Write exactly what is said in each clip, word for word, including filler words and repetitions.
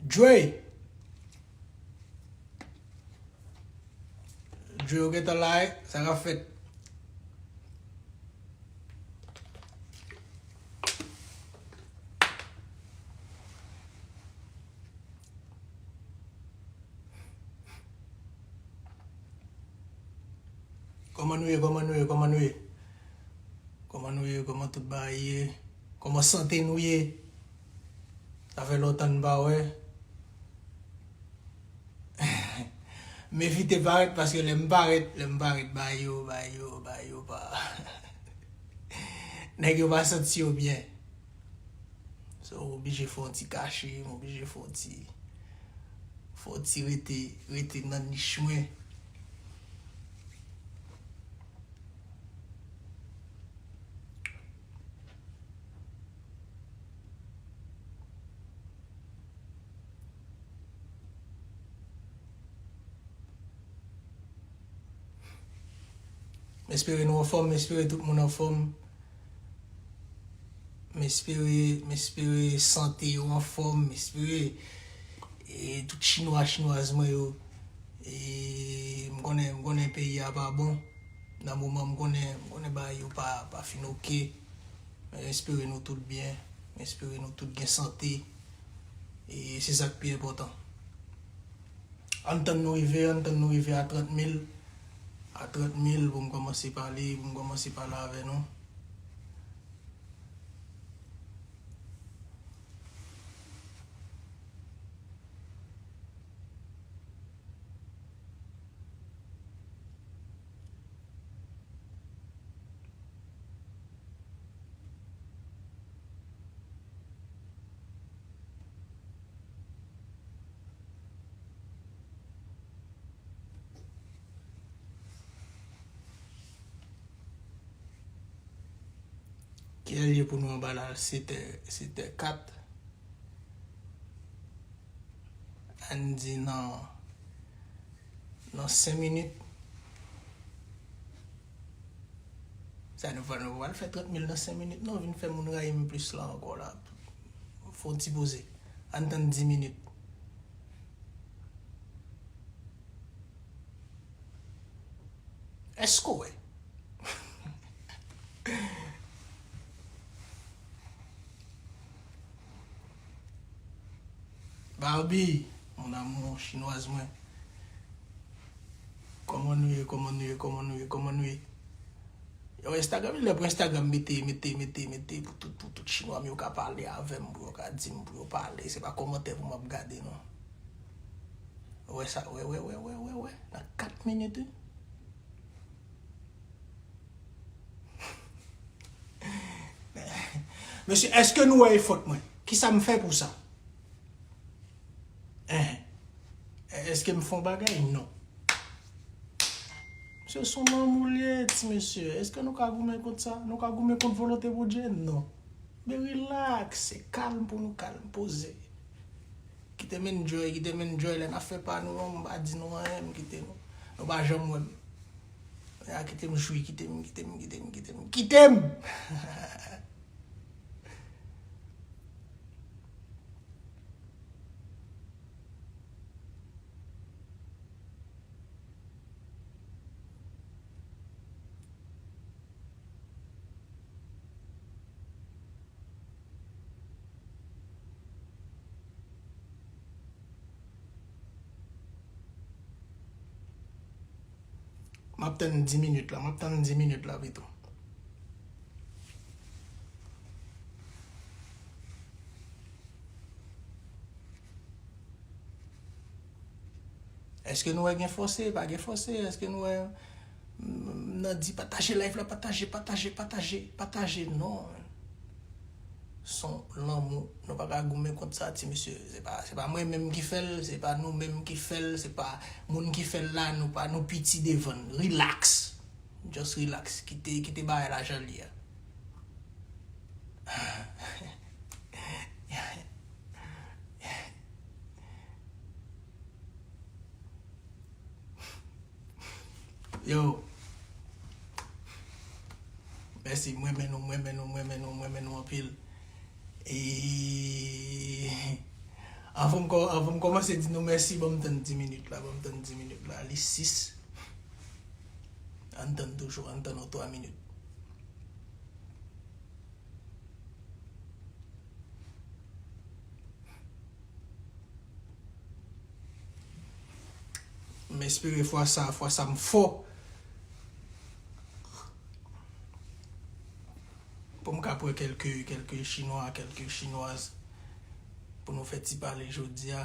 Dre! Dre, ou gentan la, wi? Sa k ap fèt? Kòman nou ye? Kòman nou ye? Kòman nou ye? Kòman nou ye? Kòman tout bagay ye? Kòman sante nou ye? Sa fè lontan n pa wè. M evite parèt paske lè m parèt, lè m parèt, bagay yo, bagay yo, bagay yo pa. Nèg yo pa santi yo byen. So, m oblije fè yon ti kache, m oblije fè yon ti, fè yon ti rete, rete nan nich mwen. M espere nou anfòm, m espere tout moun anfòm. M espere, m espere sante yo anfòm, m espere, e, tout chinwa, chinwaz mwen yo, e, m konnen, m konnen peyi a pa bon. Nan moman m konnen, m konnen bagay yo pa, pa fin oke. Men m espere nou tout byen, m espere nou tout gen sante. E se sa k pi enpòtan. Ann tann nou rive, ann tann nou rive a trant mil. A trant mil pou m kòmanse pale, pou m kòmanse pale avè nou. Kilè l ye pou nou anba la? Setè, setè kat. Ann di nan, nan senk minit. Sa nou pral, nou pral fè trant mil nan senk minit. Non, vin fè moun rayi m plis la ankò la. Fè yon ti poze. Ann tann dis minit. Èske w wè? Barbie, mon amour, chinwaz mwen. Kòman nou ye, kòman nou ye, kòman nou ye, kòman nou ye? Yo, Instagram, lè pou Instagram mete, mete, mete, mete pou tout, pou tout chinwa m yo ka pale avè m, pou yo ka di m, pou yo pale. Se pa kòmantè pou m ap gade, non. Ou wè sa, wè, wè, wè, wè, wè, wè. Nan kat minit, wi. Mesye, èske nou wè efò mwen? Kisa m fè pou sa? Enhen. Èske m fè yon bagay? Non. Mesye, se yon lanmou l ye, ti mesye. Èske nou ka goumen kont sa? Nou ka goumen kont volonte Bondye? Non. Men relax, se kalm pou nou kalm, poze. Kite m enjoy, kite m enjoy. Lè n ap fè pa nou an, m pa di nou anyen, m kite nou. Nou pa janm wè m. Ya, kite m jwi, kite m, kite m, kite m, kite m, kite m! M ap tann dis minit la, m ap tann dis minit la pito. Èske nou wè gen fòse? Pa gen fòse. Èske nou wè, m, m nan di pataje live la, pataje, pataje, pataje, pataje? Non. Se yon lanmou. Nou pa ka goumen kont sa, ti mesye. Se pa, se pa mwen menm ki fè l, se pa nou menm ki fè l, se pa moun ki fè l la, nou pa, nou piti devan l. Relax. Just relax. Kite, kite bagay la jan l ye a. Yo. Mèsi, m renmen nou, m renmen nou, m renmen nou, m renmen nou anpil. E Anvan m kò-, anvan m kòmanse di nou mèsi, ban m tann dis minit la, ban m tann dis minit la, li sis. Ann tann toujou, ann tann yon twa minit. M espere fwa sa, fwa sa m fò. Pou m ka pran kèlke, kèlke chinwa, kèlke chinwaz pou nou fè ti pale jodi a.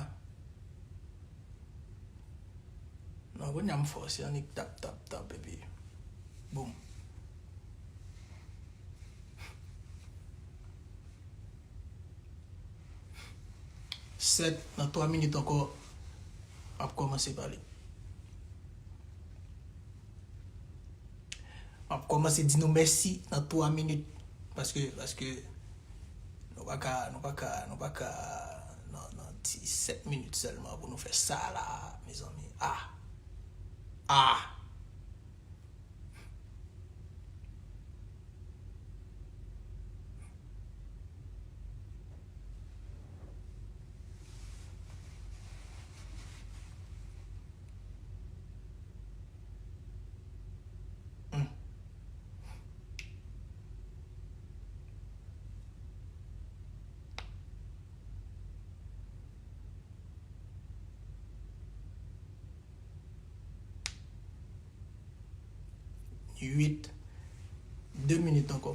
Non, kounye a m fò, se annik tap, tap, tap, epi boum. Sèt, nan twa minit ankò, m ap kòmanse pale. M ap kòmanse di nou mèsi nan twa minit. Paske, paske, nou pa ka, nou pa ka, nou pa ka, nan, nan ti sèt minit sèlman pou nou fè sa la, mezanmi. Ah! Ah! Uit. De minit ankò.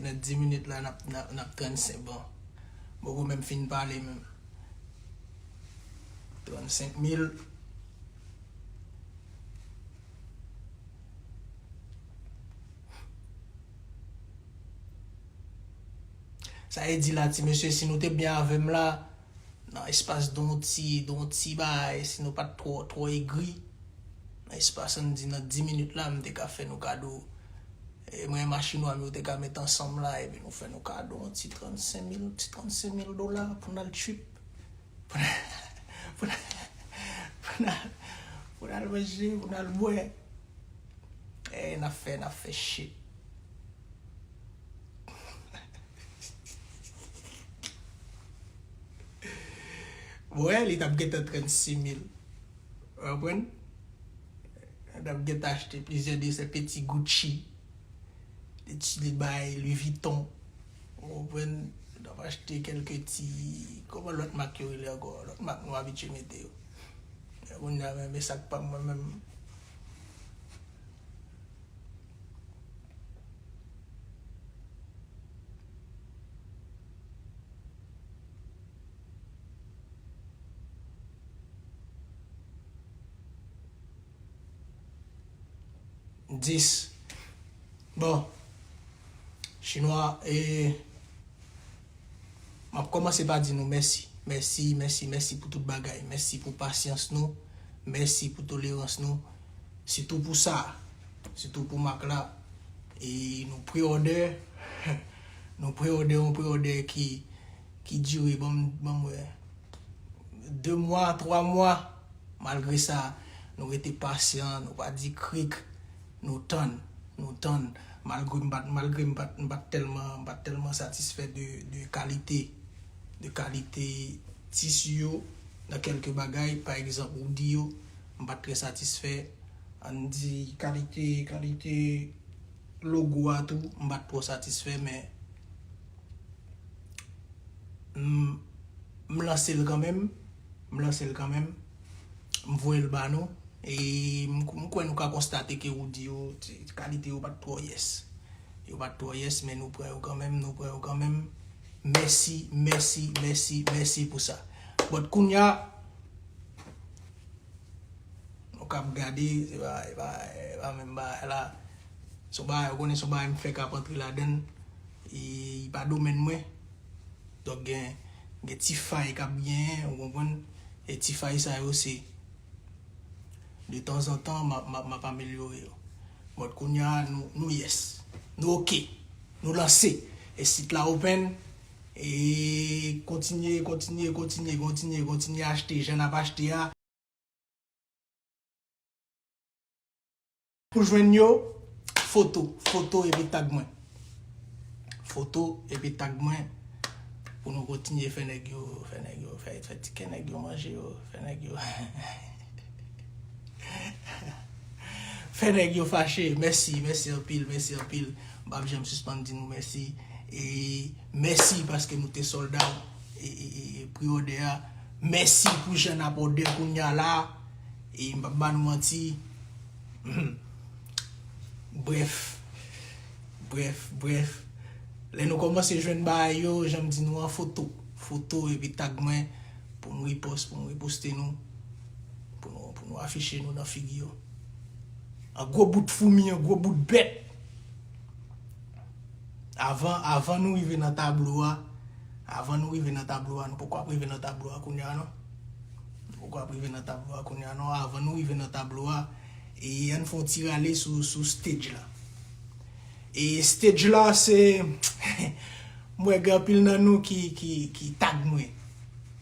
Nan dis minit la, n ap, n ap, n ap trannsenk, bon. M poko menm fin pale menm. Trannsenk mil. Sa e di la, ti mesye, si nou te byen avè m la, nan espas de yon ti, de yon ti bagay, si nou pa t twò, twò egri, nan espas, ann di, nan dis minit la, m te ka fè nou kado. E mwen, machin w a m yo te ka met ansanm la, epi nou fè nou kado yon ti trannsenk mil, ti trannsenk mil dola pou n al trip. Pou n, pou n, pou n al, pou n al manje, pou n al bwè. E n ap fè, n ap fè shit. Mwen, li t ap gentan trannsis mil. Ou konprann? Li t ap gentan achte plizyè de sè peti Gucci, de ti bay Louis Vuitton. Ou konprann? Li t ap achte kèlke ti, kòman lòt mak yo rele ankò? Lòt mak nou abitye mete yo. Kounye a, men, men sa k pa m mwen menm. Dis. Bon. Chinwa, e, m ap kòmanse pa di nou mèsi. Mèsi, mèsi, mèsi pou tout bagay. Mèsi pou pasyans nou. Mèsi pou tolerans nou. Sitou pou sa. Sitou pou mak la. E nou pre-order. Nou pre-order, yon pre-order ki, ki dire, ban m, ban m wè, de mwa, twa mwa. Malgre sa, nou rete pasyan, nou pa di krik, nou tann, nou tann. Malgre m pa t, malgre m pa t, m pa t tèlman, m pa t tèlman satisfè de, de kalite, de kalite tisi yo nan kèlke bagay, pa egzanp, woudi yo, m pa t trè satisfè. Ann di kalite, kalite logo a tou, m pa t twò satisfè, men m, m lanse l kanmenm, m lanse l kanmenm, m voye l ba nou, e m, m kwè nou ka konstate ke woudi yo, ti, kalite yo pa t twò yes. Yo pa t twò yes, men nou pran yo kanmenm, nou pran yo kanmenm. Mèsi, mèsi, mèsi, mèsi pou sa. But kounye a, nou k ap gade, se pa, se pa, se pa menm bagay la. Se yon bagay, ou konnen se yon bagay m fèk ap antre ladan l. E, li pa domèn mwen. Donk, gen, gen ti fay k ap genyen, ou konprann? E ti fay sa yo, se, De tanzantan, m ap, m ap, m ap amelyore yo. But kounye a, nou, nou yes. Nou oke. Nou lanse. E sit la open. E kontinye, kontinye, kontinye, kontinye, kontinye achte jan n ap achte a. Pou jwenn yo, foto, foto epi tag mwen. Foto epi tag mwen pou nou kontinye fè nèg yo, fè nèg yo, fè, fè tikè nèg yo manje yo, fè nèg yo, fè nèg yo fache. Mèsi, mèsi anpil, mèsi anpil. M p ap janm sispann di nou mèsi. E mèsi paske nou te sold out. E, e, e, e pre-order a. Mèsi pou jan n ap order kounye a la. E m p ap ba nou manti. Brèf. Brèf, brèf. Lè nou kòmanse jwenn bagay yo, jan m di nou an, foto. Foto epi tag mwen pou m repost, pou m reposte nou. Pou nou, pou nou afiche nou nan figi yo. An gwo bout foumi, an gwo bout bèt. Avan, avan nou rive nan tablo a, avan nou rive nan tablo a, nou poko ap rive nan tablo a kounye a non. Nou poko ap rive nan tablo a kounye a non. Avan nou rive nan tablo a, e ann fè yon ti rale sou, sou stage la. E stage la se, m wè gen anpil nan nou ki, ki, ki tag mwen.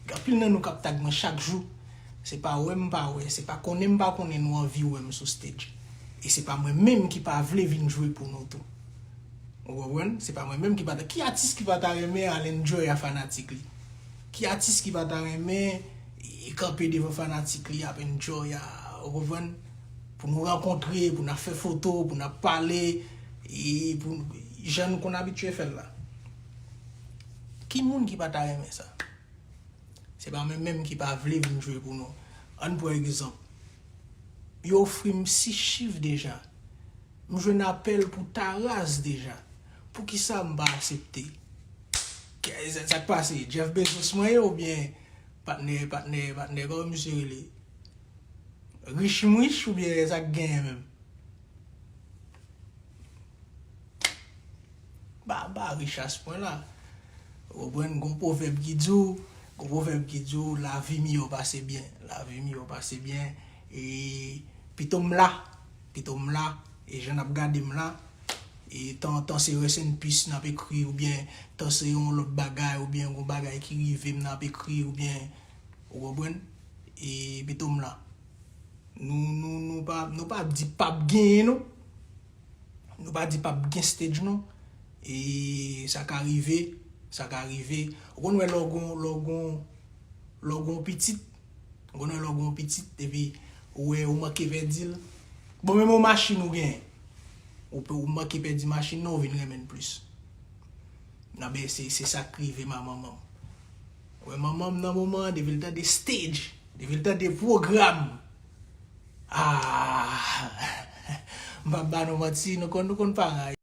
Gen anpil nan nou k ap tag mwen chak jou. Se pa wè m pa wè, se pa konnen m pa konnen nou anvi wè m sou stage. E se pa mwen menm ki pa vle vin jwe pou nou tou. Ou konprann? Se pa mwen menm ki pa ta, ki atis ki pa ta renmen al enjoy a fanatik li? Ki atis ki pa ta renmen e kanpe devan fanatik li ap enjoy a, ou konprann? Pou nou rankontre, pou n ap fè foto, pou n ap pale, e pou jan nou konn abitye fè l la. Ki moun ki pa ta renmen sa? Se pa mwen menm ki pa vle vin jwe pou nou. Ann pran egzanp. Yo ofri m sis chif deja. M jwenn apèl pou Taraz deja. Poukisa m pa aksepte? Kè, sa, sa k pase? Jeff Bezos mwen ye oubyen patnè, patnè, patnè, kòman misye rele? Rich m rich oubyen sa k genyen menm? Ba, ba rich a se pwen la. Ou konprann, gon pwovèb ki di w, gon pwovèb ki di w, lavi miyò pase byen. Lavi miyò pase byen. E pito m la, pito m la, e jan n ap gade m la, e tan, tan se rest in peace n ap ekri, oubyen tan se yon lòt bagay, oubyen yon bagay ki rive m n ap ekri, oubyen, ou konprann? E pito m la. Nou, nou, nou pa, nou pa di p ap genyen, non. Nou pa di p ap gen stage, non. E sa ka rive, sa ka rive. Ou konn wè lè w gon, lè w gon, lè w gon pitit, ou konn wè lè w gon pitit, epi ou wè ou manke pèdi l. Bon, menm yon machin ou genyen. Ou pe, ou manke pèdi machin nan, ou vin renmen l plis. Nan, ben, se, se sa k rive manman m. Wè manman m nan moman an, depi l tande stage, depi l tande pwogram. Ah! M p ap ba nou manti, nou konn, nou konn paran.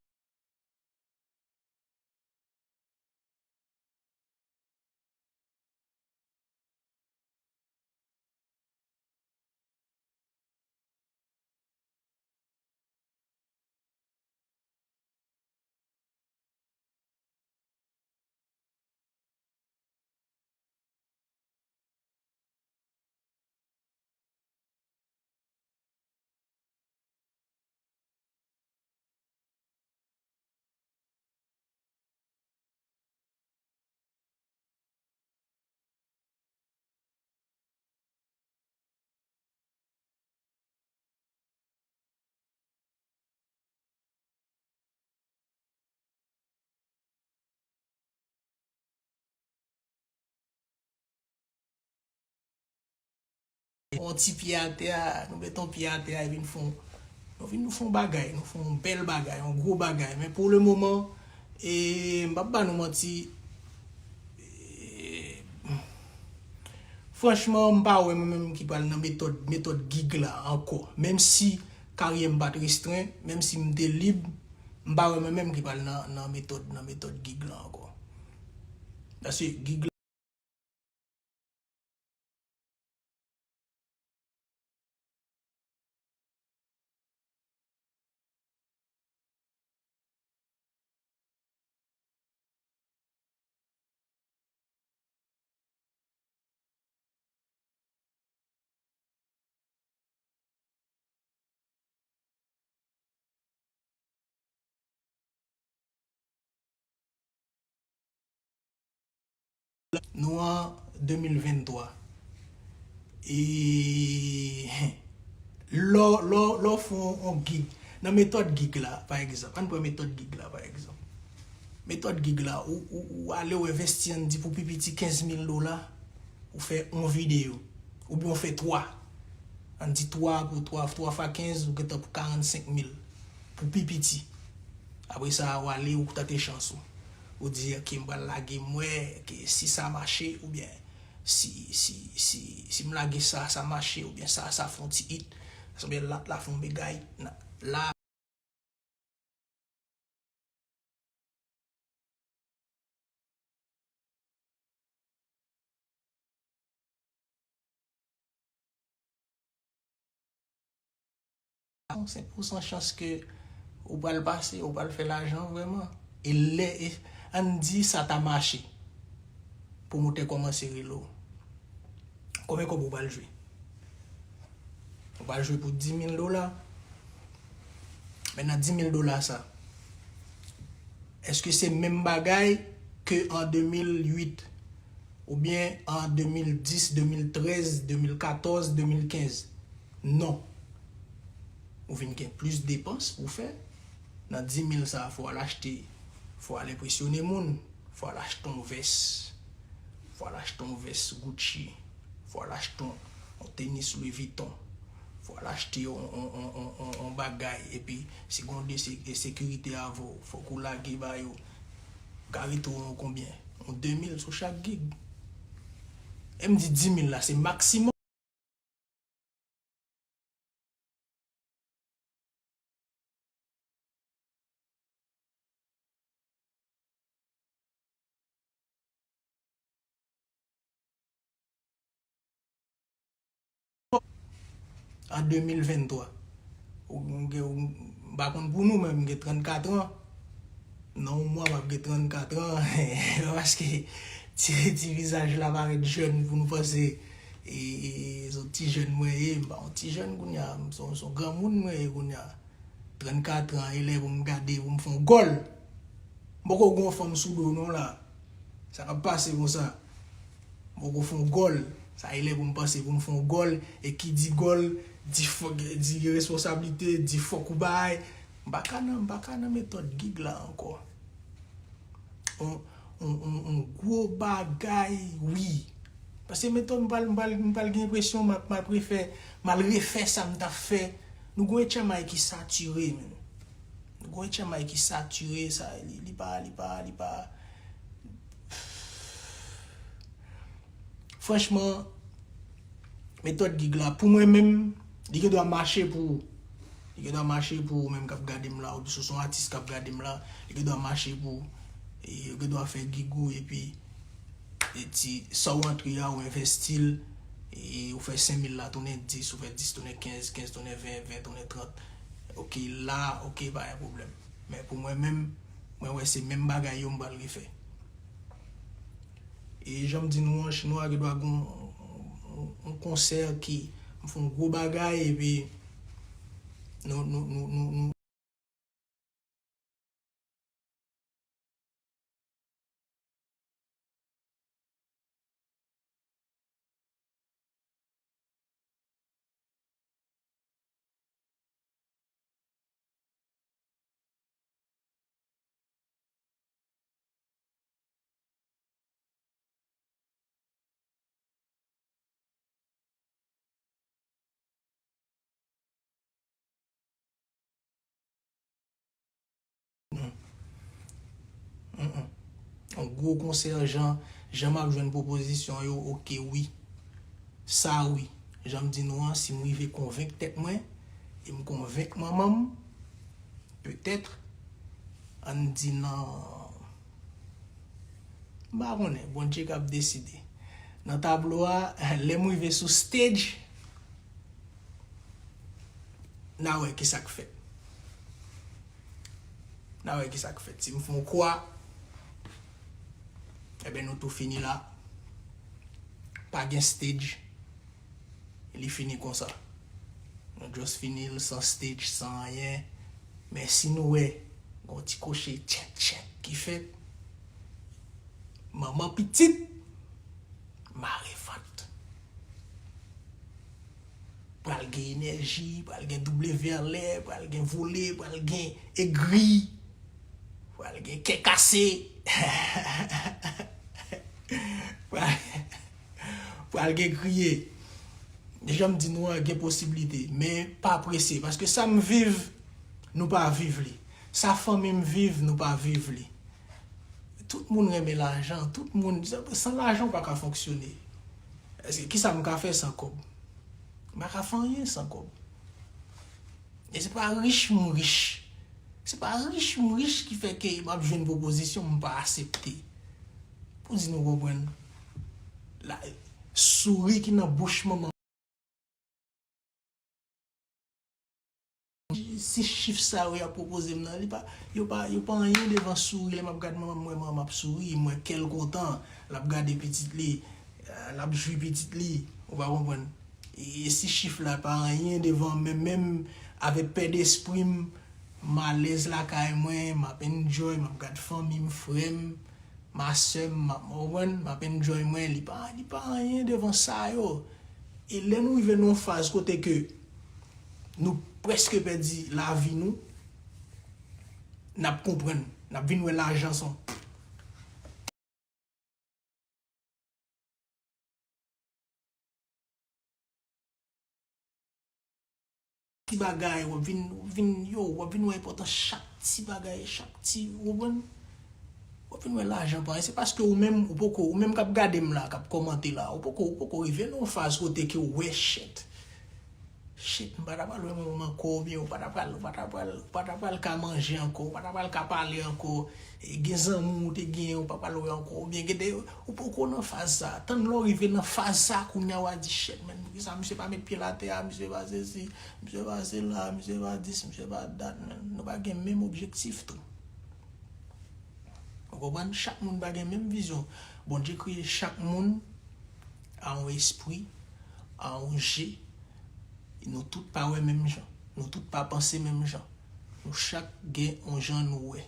On ti pye atè a, nou met on pye atè a, epi nou fè on, nou vin nou fè on bagay, nou fè on bèl bagay, on gwo bagay. Men pou le moman, e, m p ap ba nou manti, e, franchman, m pa wè mwen menm ki pral nan metòd, metòd gig la ankò. Menm si karyè m pa t restren, menm si m te lib, m pa wè mwen menm ki pral nan, nan metòd, nan metòd gig la ankò. Paske gig la Nou an de mil venntwa. E lè w, lè w, lè w fè yon, yon gig, nan metòd gig la, pa egzanp, ann pran metòd gig la, pa egzanp. Metòd gig la, ou, ou, ou ale, ou envesti, ann di pou pi piti kenz mil dola, ou fè yon videyo, oubyen ou fè twa, ann di twa pou twa, twa fwa kenz, ou gentan pou karannsenk mil pou pi piti. Apre sa, ou ale, ou tante chans ou. Ou di, "Ok, m pral lage, m wè ke si sa mache, oubyen si, si, si, si m lage sa, sa mache, oubyen sa, sa fè yon ti hit, oubyen lòt la fè yon bagay, la." Yon senk pousan chans ke ou pral pase, ou pral fè lajan vrèman. E lè, e, ann di sa ta mache. Pwomotè kòmanse rele w. Konbyen kòb ou pral jwe? Ou pral jwe pou dis mil dola. Men nan dis mil dola sa, èske se menm bagay ke an de mil uit, oubyen an de mil dis, de mil trèz, de mil katòz, de mil kenz? Non. Ou vin gen plis depans pou fè. Nan dis mil sa, fò w al achte, fò w al enpresyone moun, fò w al achte yon vès, fò w al achte yon vès Gucci, fò w al achte yon, yon tenis Louis Vuitton, fò w al achte yon, yon, yon, yon, yon, yon bagay, epi si gen yon de se-, sekirite avè w, fòk ou lage ba yo. Ka rete yon konbyen? Yon de mil sou chak gig. E m di dis mil la, se maksimòm. An de mil venntwa. Ou, ou, ou, m pa konn pou nou, men m gen trannkat an. Nan yon mwa, m ap gen trannkat an. Paske ti, ti vizaj la parèt jèn pou nou panse, e, e, se yon ti jèn mwen ye. M pa yon ti jèn kounye a, m se yon, se yon granmoun mwen ye kounye a. Trannkat an, e lè pou m gade, pou m fè yon gòl. M poko gen yon fanm sou do w non la. Sa k ap pase konsa? M poko fè yon gòl. Sa e lè pou m panse pou m fè yon gòl. E ki di gòl, di fòk, di responsablite, di fòk ou bay. M pa ka nan, m pa ka nan metòd gig la ankò. On, on, on, on gwo bagay, wi. Paske metòd m pral, m pral, m pral gen enpresyon m ap, m ap refè, m al refè sa m t ap fè. Nou gon H M I ki satire, menm. Nou gon H M I ki satire, sa, li, li pa, li pa, li pa. Franchman, metòd gig la, pou mwen menm, li gen dwa mache pou ou. Li gen dwa mache pou ou menm k ap gade m la, oubyen si w se yon atis k ap gade m la, li gen dwa mache pou ou. E, ou gen dwa fè gig ou, epi, e ti, sa w antre a, ou envesti l, e ou fè senk mil la tounen dis, ou fè dis tounen kenz, kenz tounen ven, ven tounen trant. Ok, la, ok, pa gen pwoblèm. Men pou mwen menm, mwen wè se menm bagay yo m pral refè. E jan m di nou an, chinwa gen dwa gen yon, yon, yon konsè ki m fè yon gwo bagay, epi nou, nou, nou, nou, nou, Mm, mm. Yon gwo konsè, jan, jan m ap jwenn pwopozisyon yo, ok, wi. Sa, wi. Jan m di nou an, si m rive konvenk tèt mwen, e m konvenk manman m, petèt, ann di nan, m pa konnen, Bondye k ap deside. Nan tablo a, lè m rive sou stage, n a wè ki sa k fèt. N a wè ki sa k fèt. Si m fè yon kwa, ebyen, nou tou fini la. Pa gen stage. Li fini konsa. Nou just fini l san stage, san anyen. Men si nou wè, gon ti koche tchèt tchèt ki fèt. Manman pitit, Marevant. Pral gen enèji, pral gen W anlè, pral gen vole, pral gen egri, pral gen kè kase. Pral, pral gen kriye. Jan m di nou an, gen posiblite, men pa prese, paske sa m viv, nou pa viv li. Sa fanmi m viv, nou pa viv li. Tout moun renmen lajan, tout moun, san lajan ou pa ka fonksyone. Èske, kisa m ka fè san kòb? M pa ka fè anyen san kòb. E se pa rich m rich. Se pa rich m rich ki fè ke m ap jwenn pwopozisyon m pa aksepte. Pou di nou konprann. La, souri ki nan bouch manman. Si chif sa yo y ap pwopoze m nan, li pa, yo pa, yo pa anyen devan souri. Lè m ap gad manman m, m wè manman m ap souri, m wè kè l kontan, l ap gade pitit li, l ap jwi pitit li, ou pa konprann. E si chif la pa anyen devan, men menm avèk pè despri m, m alèz lakay mwen, m ap enjoy, m ap gad fanmi m, frè m, ma sè m, m ap, w konprann, m ap enjoy mwen, li pa, li pa anyen devan sa yo. E lè nou rive nan yon faz kote ke nou prèske pèdi lavi nou, n ap konprann, n ap vin wè lajan se yon ti bagay, w ap vin, w ap vin, yo, w ap vin wè enpòtans chak ti bagay, chak ti, w konprann? W ap vin wè lajan pa anyen. Se paske ou menm, ou poko, ou menm k ap gade m la, k ap kòmante la, ou poko, ou poko rive nan yon faz kote ke w wè, shit. Shit, m pa ta pral wè manman m ankò, oubyen ou pa ta pral, ou pa ta pral, ou pa ta pral ka manje ankò, ou pa ta pral ka pale ankò, e, gen zanmi w te genyen, ou pa pral wè ankò, oubyen gen de, ou poko nan faz sa. Tann lè w rive nan faz sa, kounye a w a di, shit, man, poukisa misye pa met pye l atè a, misye pa sesi, misye pa sela, misye pa dis, misye pa dat, man. Nou pa gen menm objektif tou. Ou konprann? Chak moun pa gen menm vizyon. Bondye kreye chak moun a yon espri, a yon je. Nou tout pa wè menm jan. Nou tout pa panse menm jan. Nou chak gen yon jan nou wè.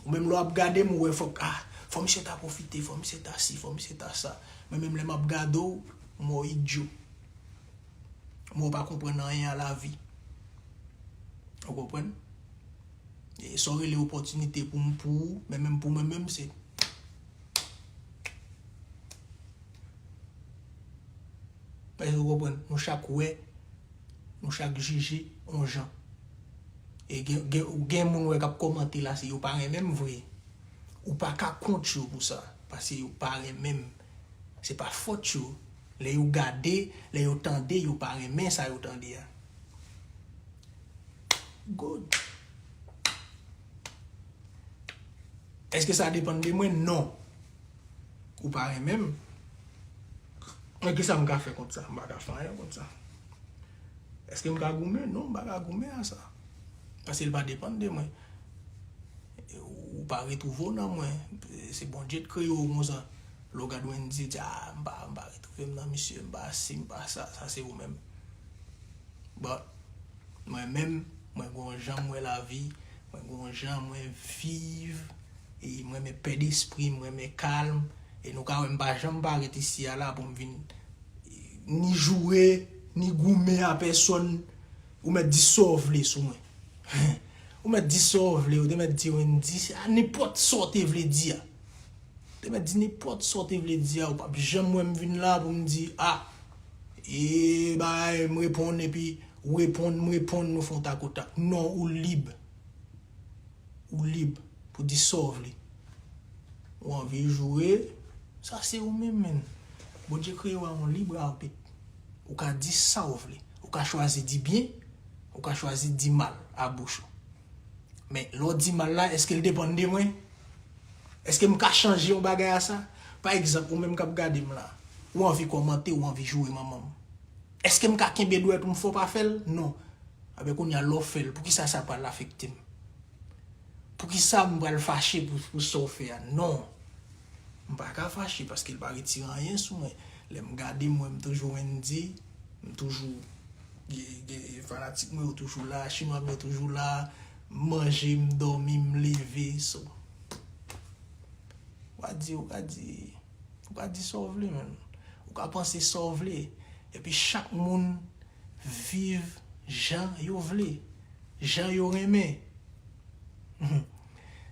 Ou menm lè w ap gade m, ou wè fòk, ah, fò misye ta pwofite, fò misye ta si, fò misye ta sa. Mwen menm lè m ap gade w, m wè w idyo. M wè w pa konprann anyen a lavi. Ou konprann? E sa w rele opòtinite pou m, pou ou, men menm pou mwen menm, se Èske w konprann? Nou chak wè, nou chak jije yon jan. E gen, gen, gen moun wè k ap kòmante la, se yo pa renmen m vre. Ou pa ka kont yo pou sa, paske yo pa renmen m. Se pa fòt yo. Lè yo gade, lè yo tande, yo pa renmen sa yo tande a. Good. Èske sa depann de mwen? Non. Ou pa renmen m. Men kisa m ka fè kont sa? M pa ka fè anyen kont sa. Èske m ka goumen? Non, m pa ka goumen a sa. Paske l pa depann de mwen. Ou pa retwouve w nan mwen. Se Bondye t kreye w konsa. Lè w gad Wendy, di, ah, m pa, m pa retwouve m nan misye, m pa si, m pa sa, sa se ou menm. But, mwen menm, mwen gon jan m wè lavi, mwen gon jan mwen viv, e mwen renmen pè despri, mwen renmen kalm, e nou ka wè m pa janm parèt isi a la pou m vin ni joure, ni goumen a pèsòn, ou mèt di sa w vle sou mwen. Ou mèt di sa w vle, ou te mèt di Wendy, a nenpòt sa w te vle di a. Te mèt di nenpòt sa w te vle di a, ou p ap janm wè m vin la pou m di, ah, e bagay, m reponn epi ou reponn, m reponn, nou fè yon takotak. Non, ou lib. Ou lib pou di sa w vle. Ou anvi joure, sa se ou menm, menn. Bondye kreye w a yon lib arbit. Ou ka di sa w vle. Ou ka chwazi di byen, ou ka chwazi di mal a bouch ou. Men, lè w di mal la, èske l depann de mwen? Èske m ka chanje yon bagay a sa? Pa egzanp, ou menm k ap gade m la, ou anvi kòmante, ou anvi joure manman m. Èske m ka kenbe dwèt ou m fè w pa fè l? Non. Enben, kounye a, lè w fè l, poukisa sa pral afekte m? Poukisa m pral fache pou, pou sa w fè a? Non. M pa ka fache paske l pa retire anyen sou mwen. Lè m gade m, mwen, m toujou Wendy, m toujou gen, gen fanatik mwen yo toujou la, chinwa m yo toujou la, m manje, m dòmi, m leve, so. Ou ka di, ou ka di, ou ka di sa w vle, menn. ka panse sa w vle. Epi chak moun viv jan yo vle, jan yo renmen.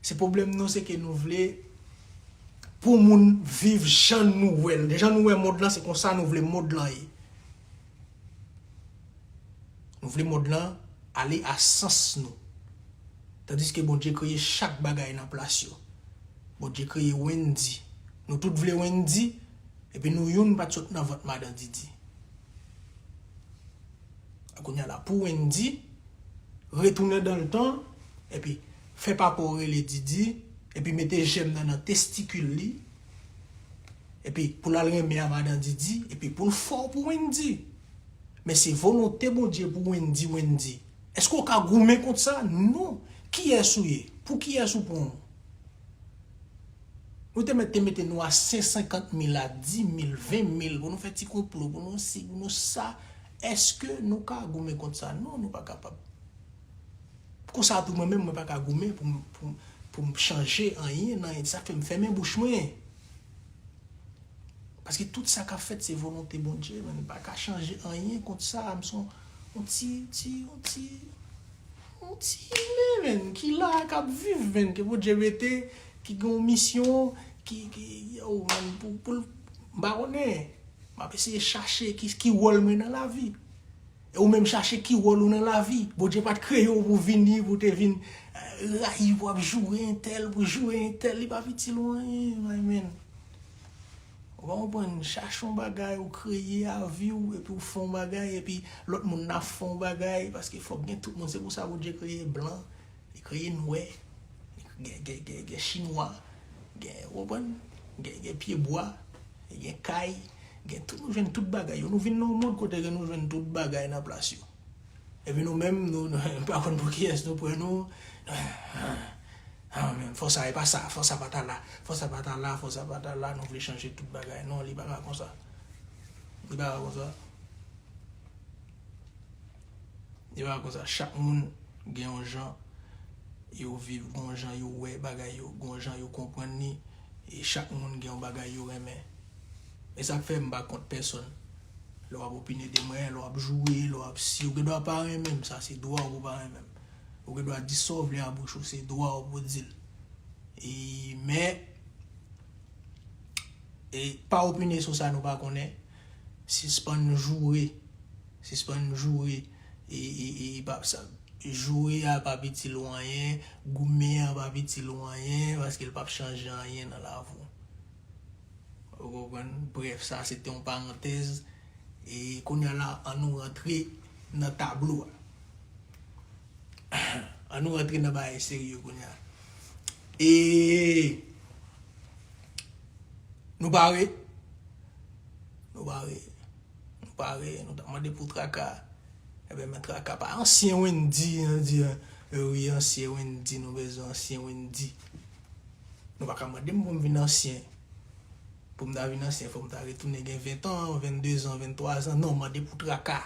Se pwoblèm nou, se ke nou vle pou moun viv jan nou wè l. Jan nou wè mond lan, se konsa nou vle mond lan ye. Nou vle mond lan ale a sans nou. Tandiske Bondye kreye chak bagay nan plas yo. Bondye kreye Wendy. Nou tout vle Wendy, epi nou youn pa t sot nan vant madan Didi. Kounye a la, pou Wendy, retounen dan le tan, epi fè papa w rele Didi, epi mete jèm nan nan testikil li, epi pou l al renmen a madan Didi, epi pou l fò pou Wendy. Men se volonte Bondye pou Wendy, Wendy. Èske w ka goumen kont sa? Non. Kiyès ou ye? Pou kiyès ou pran w? Nou te mèt te mete nou a sen senkant mil, a di mil, ven mil, pou nou fè ti konplo, pou nou si, pou nou sa. Èske nou ka goumen kont sa? Non, nou pa kapab. Konsa tou, mwen menm, mwen pa ka goumen pou m, pou m, pou m chanje anyen nan sa k fè m fèmen bouch mwen. Paske tout sa k ap fèt, se volonte Bondye, men m pa ka chanje anyen kont sa. M se yon, yon ti, ti, yon ti, yon ti imen, men, ki la, k ap viv, men, ke Bondye mete, ki gen yon misyon, ki, ki, yo, men, pou, pou l, m pa konnen. M ap eseye chache ki, ki wòl mwen nan lavi. E ou menm chache ki wòl ou nan lavi. Bondye pa t kreye w pou vini, pou te vin, eh, rayi, pou ap joure entèl, pou joure entèl, li pa itil ou anyen, my man. Ou pa konprann, chache yon bagay, ou kreye a vi w, epi ou fè yon bagay, epi lòt moun nan fè yon bagay, paske fòk gen tout moun, se pou sa Bondye kreye blan, li kreye nwè, gen, gen, gen, gen chinwa, gen, ou konprann? Gen, gen pyebwa, gen kay, gen tout, nou jwenn tout bagay yo. Nou vin nan yon mond kote ke nou jwenn tout bagay nan plas yo. Epi nou menm, nou, nou pa konn pou kiyès nou pran nou. Ah, men, fò sa, e pa sa, fò sa pa ta la, fò sa pa ta la, fò sa pa ta la, nou vle chanje tout bagay. Non, li pa ka konsa. Li pa ka konsa. Li pa ka konsa. Chak moun gen yon jan yo viv, gen yon jan yo wè bagay yo, gen yon jan yo konprann li, e chak moun gen yon bagay yo renmen. E sa k fè m pa kont pèsonn. Lè w ap opine de mwen, lè w ap joure, lè w ap si, ou gen dwa pa renmen m, sa se dwa w pou pa renmen m. Ou gen dwa di sa w vle a bouch ou, se dwa w pou di l. E, men, e, pa opine sou sa nou pa konnen. Sispann joure. Sispann joure. E, e, e, pa, sa, joure a p ap itil ou anyen, goumen an p ap itil ou anyen, paske l p ap chanje anyen nan lavi w. Ou konprann? Brèf, sa se te yon parantèz. E kounye a la, an nou rantre nan tablo a. An nou rantre nan bagay serye kounye a. E nou pare? Nou pare. Nou pare. Nou t ap mande pou Traka. Ebyen, men Traka pa ansyen Wendy, an di, eh wi, ansyen Wendy, nou bezwen ansyen Wendy. Nou pa ka mande m pou m vin ansyen. Pou m ta vin ansyen, fò m ta retounen gen ven tan, venndezan, venntwazan. Non, mande pou Traka.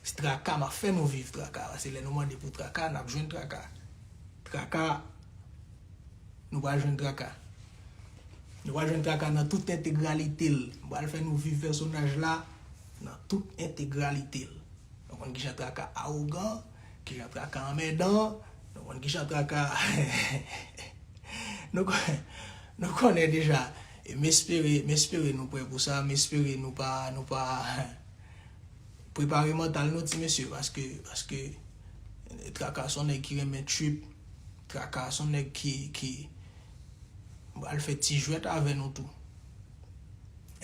Se Traka, m ap fè nou viv Traka. Paske lè nou mande pou Traka, n ap jwenn Traka. Traka, nou pral jwenn Traka. Nou pral jwenn Traka nan tout entegralite l. M pral fè nou viv pèsonaj la nan tout entegralite l. Nou konn kijan Traka awogan, kijan Traka anmèdan, nou konn kijan Traka nou kon-, nou konnen deja. E m espere, m espere nou prè pou sa, m espere nou pa, nou pa prepare mantal nou, ti mesye, paske, paske Traka se yon nèg ki renmen trip, Traka se yon nèg ki, ki, m pral fè ti jwèt avè nou tou.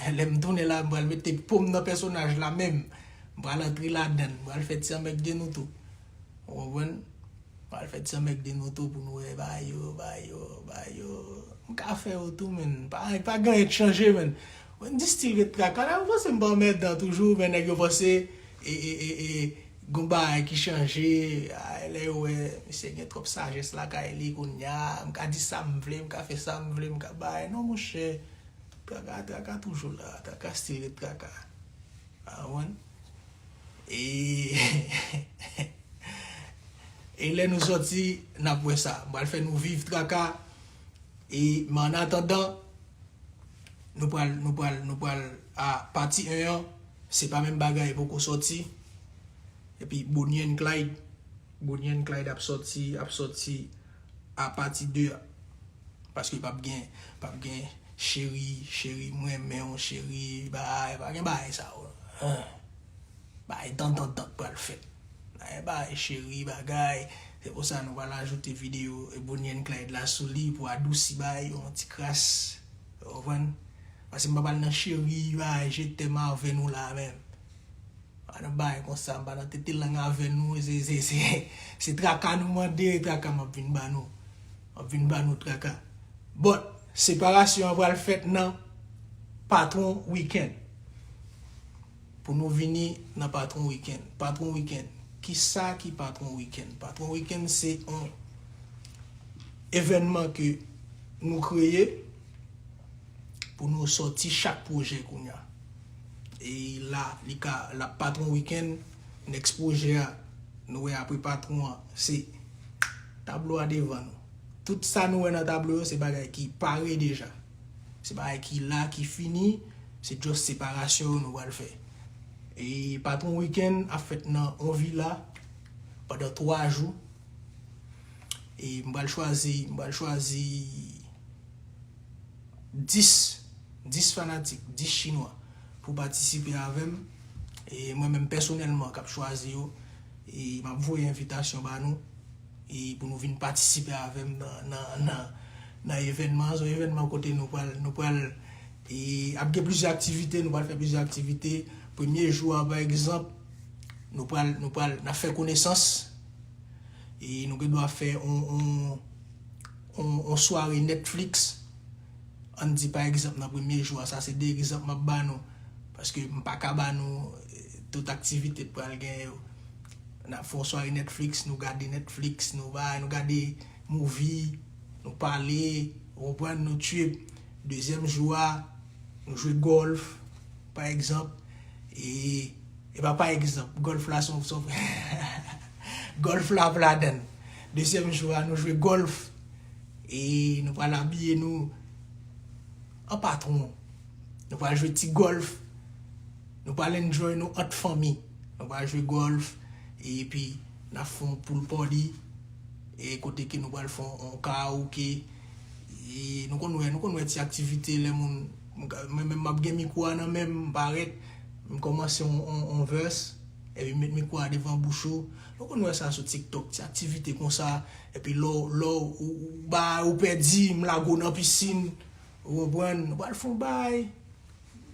Lè m tounen la, m pral mete po m nan pèsonaj la menm. M pral antre ladan l, m pral fè ti anmègde nou tou. Ou konprann? M pral fè ti anmègde nou tou pou nou wè bagay yo, bagay yo, bagay yo. M ka fè yo tou, men. Pa, pa gen anyen k chanje, men. Wendy still ret Traka. Lè yo panse m pa anmèdan toujou, men nèg yo panse, e, e, e, e, gon bagay ki chanje. A, lè yo wè misye gen twòp sajès lakay li kounye a, m ka di sa m vle, m ka fè sa m vle, m ka bay. Non, monchè. Traka, Traka toujou la. Traka still ret Traka. A, ou konprann? E, e lè nou sòti, n ap wè sa. M pral fè nou viv Traka. E, men an atandan, nou pral, nou pral, nou pral A pati en an, se pa menm bagay, poko sòti. Epi Bonnie and Clyde, Bonnie and Clyde ap sòti, ap sòti a pati de a. Paske p ap gen, p ap gen cheri, cheri, mwen renmen w, cheri, bay, pa gen bagay sa yo. Bay dandandan k pral fèt. Bay, bay cheri, bagay. Se pou sa nou pral ajoute videyo e Bonnie and Clyde la sou li pou adousi bagay yo yon ti kras. Ou konprann? Paske m pa pral nan cheri, bay, je t'aime avè nou la menm. Pa nan bagay konsa, m pa nan tete lang avè nou, se, se, se, se traka nou mande, traka m ap vin ba nou. M ap vin ba nou traka. But, separasyon an pral fèt nan Patwon Weekend. Pou nou vini nan Patwon Weekend. Patwon Weekend. Kisa ki Patwon Weekend? Patwon Weekend se yon evènman ke nou kreye pou nou sòti chak pwojè kounye a. E la, li ka, l ap Patwon Weekend, next pwojè a, nou wè apre Patwon an, se tablo a devan nou. Tout sa nou wè nan tablo yo, se bagay ki pare deja. Se bagay ki la, ki fini, se just separasyon yo nou pral fè. E Patwon Weekend ap fèt nan yon vila pandan twa jou. E m pral chwazi, m pral chwazi dis, dis fanatik, dis chinwa pou patisipe avè m. E mwen menm pèsonèlman k ap chwazi yo. E m ap voye envitasyon ba nou. E pou nou vin patisipe avè m nan, nan, nan, nan evènman an. Se yon evènman kote nou pral, nou pral, e ap gen plizyè aktivite, nou pral fè plizyè aktivite. Premye jou a, pa egzanp, nou pral, nou pral, n ap fè konesans. E nou gen dwa fè on, on, on, on sware Netflix. Ann di, pa egzanp, nan premye jou a, sa se de egzanp m ap ba nou. Paske m pa ka ba nou, eh, tout aktivite k pral genyen yo. N ap fè on sware Netflix, nou gade Netflix, nou bay, nou gade movie, nou pale, ou konprann, nou trip. Dezyèm jou a, nou jwe gòlf, pa egzanp. E, e pa pa egzanp, gòlf la se yon, se yon, gòlf la ap ladann. Dezyèm jou a, nou jwe gòlf. E nou pral abiye nou an patwon. Nou pral jwe ti gòlf. Nou pral enjoy nou ant fanmi. Nou pral jwe gòlf. Epi, n ap fè yon pool party. E kote ke nou pral fè yon, yon karaoke. E nou konn wè, nou konn wè ti aktivite lè moun, mwen menm m ap gen mikwo a nan men m, m parèt, m kòmanse yon, yon, yon verse, epi m met mikwo a devan bouch ou. Nou konn wè sa sou TikTok, ti aktivite konsa, epi lè w, lè w, ou, ou ba, ou pèdi, m lage w nan pisin, ou konprann, nou pral fè yon bay.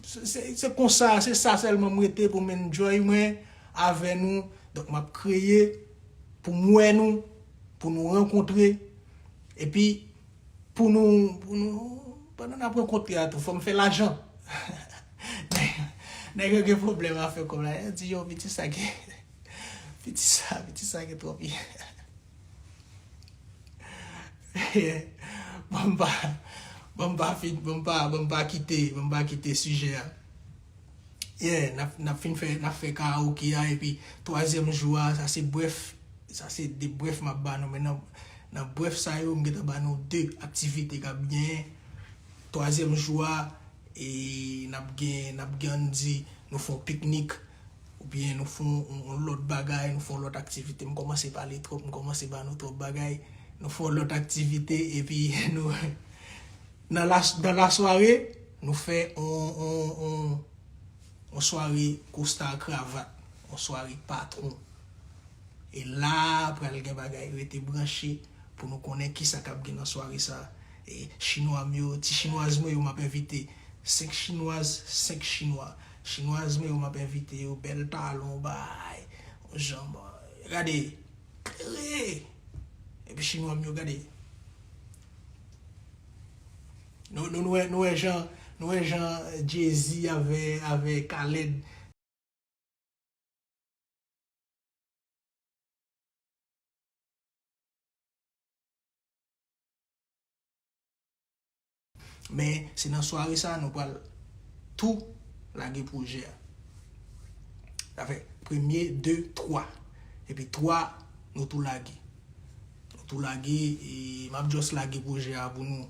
Se, se, se konsa, se sa sèlman m rete pou m enjoy mwen avè nou. Donk, m ap kreye pou m wè nou, pou nou rankontre. Epi, pou nou, pou nou, pandan n ap rankontre a tou, fò m fè lajan. Nèg, nèg yo gen pwoblèm afè kòb la. Yo di, yo, piti sa gen, piti sa, piti sa gen twòp. Bon, m pa, bon, m pa fin, bon, m pa, bon, m pa kite, bon, m pa kite sijè a. Yeah, n ap, n ap fin fè, n ap fè karaoke a, epi twazyèm jou a, sa se brèf, sa se de brèf m ap ba nou, men nan, nan brèf sa yo, m gentan ba nou de aktivite k ap genyen. Twazyèm jou a, e n ap gen, n ap gen, ann di, nou fè yon piknik, oubyen nou fè yon, yon, yon lòt bagay, nou fè yon lòt aktivite. M kòmanse pale twòp, m kòmanse ba nou twòp bagay. Nou fè yon lòt aktivite, epi nou, nan la, nan lasware, nou fè yon, yon, yon, yon sware kosta kravat, yon sware patwon. E la, pral gen bagay, rete branche pou nou konnen kisa k ap gen nan sware sa. E chinwa m yo, ti chinwaz mwen yo, m ap envite. Senk chinwaz, senk chinwa. Chinwaz mwen yo, m ap envite yo, bèl talon, bay, yon janm, gade, klere. Epi chinwa m yo, gade. Nou, nou, nou wè, nou wè jan, nou wè jan Jay-Z avè, avè Khaled. Men, se nan sware sa a nou pral tou lage pwojè a. Sa fè premye, de, twa. Epi twa, nou tou lage. Nou tou lage, e m ap just lage pwojè a pou nou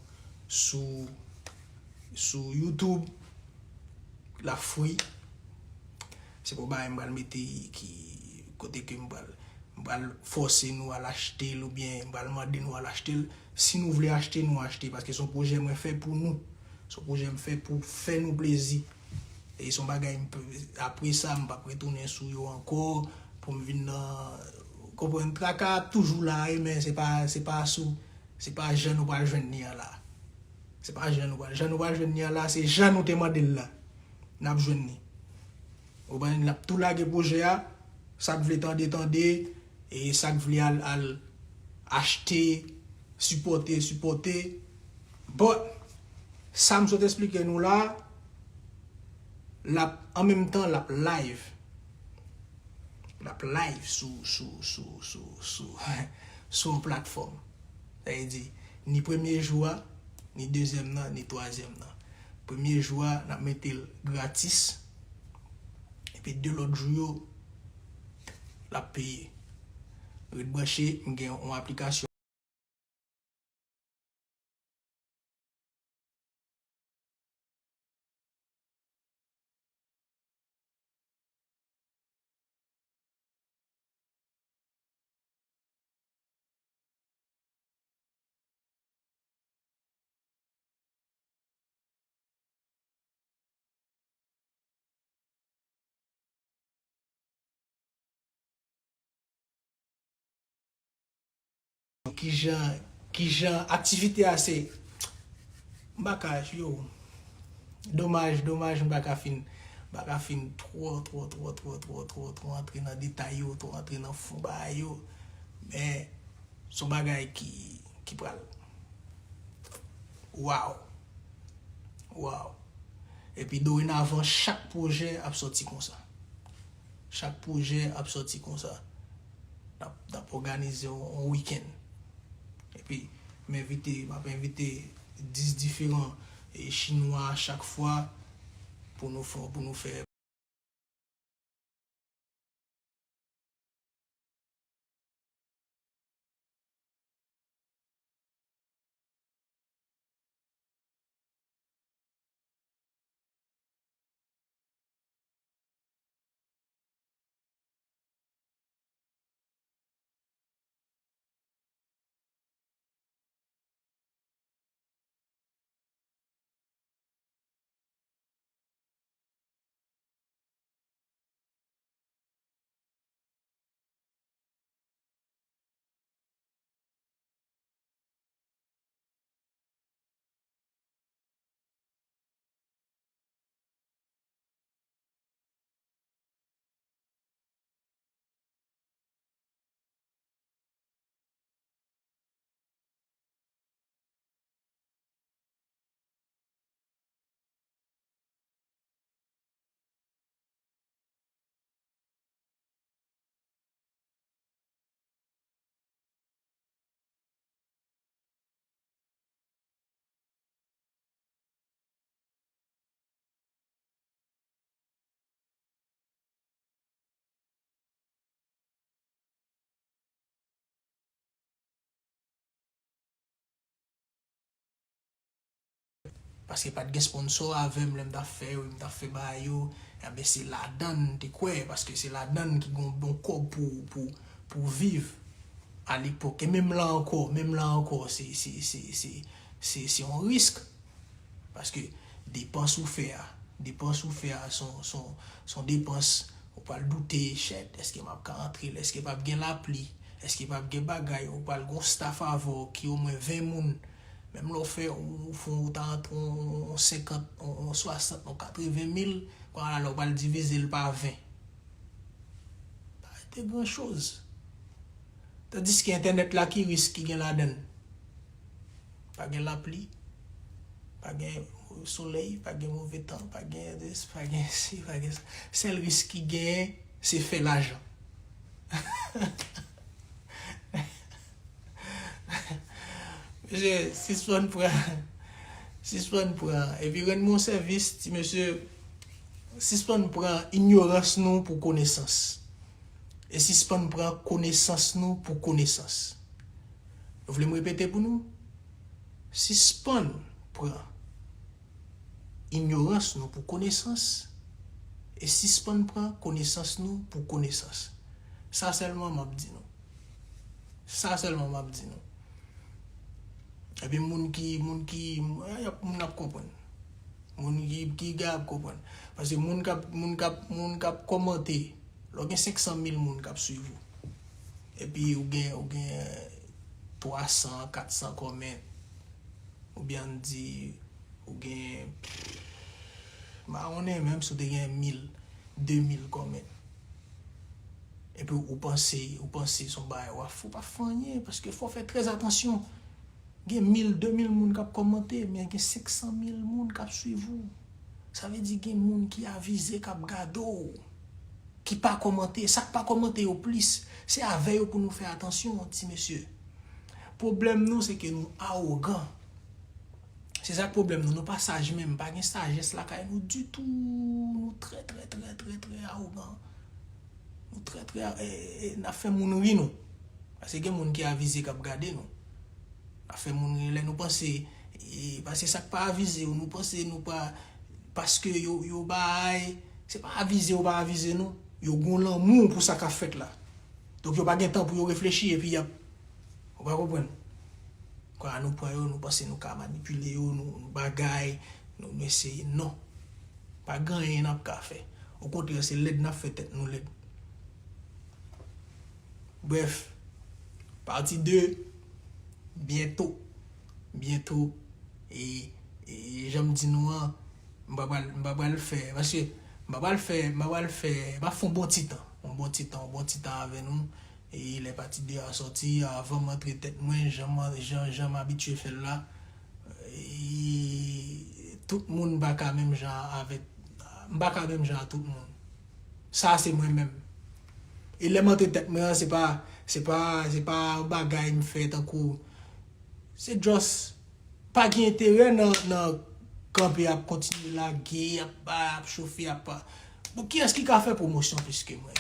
sou, sou YouTube. l ap fri. Se pa yon bagay m pral mete ki kote ke m pral, m pral fòse nou al achte l oubyen m pral mande nou al achte l. Si nou vle achte, nou achte, paske se yon pwojè mwen fè pou nou. Se yon pwojè m fè pou fè nou plezi. E se yon bagay m p-, apre sa, m p ap retounen sou yo ankò pou m vin nan, konprann, traka ap toujou la, wi, men se pa, se pa sou, se pa jan nou pral jwenn li an la. Se pa jan nou pral, jan nou pral jwenn li an la, se jan nou te mande l la. N ap jwenn li. Ou konprann, n ap tou lage pwojè a, sa k vle tande, tande, e sa k vle al, al achte, sipòte, sipòte. But, sa m sot esplike nou la, l ap, an menm tan, l ap live. L ap live sou, sou, sou, sou, sou, sou yon platfòm. Sa vle di, ni premye jou a, ni dezyèm nan, ni twazyèm nan. Premye jou a, n ap mete l gratis. Epi de lòt jou yo, l ap peye. Ret branche, m gen yon aplikasyon. Kijan, kijan aktivite a se, m pa ka, yo, domaj, domaj, m pa ka fin, m pa ka fin twò, twò, twò antre nan detay yo, twò antre nan fon bagay yo. Men, se yon bagay ki, ki pral, waw. Waw. Epi dorenavan, chak pwojè ap sòti konsa. Chak pwojè ap sòti konsa. N ap, n ap òganize yon, yon wikenn. Epi, m envite, m ap envite dis diferan, e, Chinwa chak fwa pou nou fè, pou nou fè Paske pa t gen sponsò avè m lè m t ap fè yo, m t ap fè bagay yo. Enben, se ladan l m te kwè, paske se ladan l ki gon bon kòb pou, pou, pou viv alepòk. E menm la ankò, menm la ankò, se, se, se, se, se, se yon risk. Paske depans ou fè a, depans ou fè a, se yon, se yon, se yon depans, ou pral doute, shit, èske m ap ka antre l, èske p ap gen lapli, èske p ap gen bagay, ou pral gon staff avè w ki omwen ven moun, menm lè w fè, ou, ou fè, ou ta antre yon, yon senkant, yon, yon swasant, yon katreven mil, kounye a la, ou pral divize l pa ven. Pa rete gran choz. Tandiske entènèt la, ki risk ki gen ladan l? Pa gen lapli, pa gen solèy, pa gen move tan, pa gen, pa gen si, pa gen sa. Sèl risk ki genyen, se fè lajan. Mesye, sispann pran, sispann pran, epi rann mwen yon sèvis, ti mesye, sispann pran inyorans nou pou konesans. E sispann pran konesans nou pou konesans. Nou vle m repete pou nou? Sispann pran inyorans nou pou konesans, E sispann pran konesans nou pou konesans. Sa sèlman m ap di nou. Sa sèlman m ap di nou. Epi moun ki, moun ki, y ap, moun ap konprann. Moun ki, ki gay ap konprann. Paske moun k ap, moun k ap, moun k ap kòmante, lè w gen senk san mil moun k ap swiv ou. Epi ou gen, ou gen twa san, kat san kòmant. Oubyen ann di, ou gen, m pa konnen, menm si w te gen mil, de mil kòmant. Epi ou panse, ou panse se yon bagay w ap fè, w p ap fè anyen, paske fò w fè trè atansyon. Gen mil, de mil moun k ap kòmante, men gen senk san mil moun k ap swiv ou. Sa vle di gen moun ki avize k ap gade w, ki pa kòmante. Sa k pa kòmante yo plis, se avè yo pou nou fè atansyon, ti mesye. Pwoblèm nou, se ke nou awogan. Se sa k pwoblèm nou. Nou pa saj menm. Pa gen sajès lakay nou ditou. Nou trè, trè, trè, trè, trè awogan. Nou trè, trè, e, e, n ap fè moun ri nou. Paske gen moun ki avize k ap gade nou. N ap fè moun ri lè nou panse, e, paske sa k pa avize yo, nou panse nou pa, paske yo, yo bay, se pa avize yo pa avize nou. Yo gon lanmou pou sa k ap fèt la. Donk yo pa gen tan pou yo reflechi epi y ap, ou pa konprann? Kwa nou pran yo, nou panse nou ka manipile yo, nou, nou bagay, nou, nou eseye. Non. Pa gen anyen n ap ka fè. Okontrè, se lèd n ap fè tèt nou lèd. Brèf, pati de, byento. Byento. E, e jan m di nou an, m pa pral, m pa pral fè, paske m pa pral fè, m pa pral fè, m ap fè yon bon ti tan. Yon bon ti tan, yon bon ti tan avè nou. E lè pati de a sòti, avan m antre tèt mwen, jan m, jan, jan m abitye fè l la, e, tout moun pa ka menm jan avèk, m pa ka menm jan a tout moun. Sa se mwen menm. E lè m antre tèt mwen an, se pa, se pa, se pa yon bagay m fè tankou, se just pa gen enterè nan, nan kanpe ap kontinye lage, ap, ap chofe, ap, bon, kiyès ki ka fè pwomosyon plis ke mwen?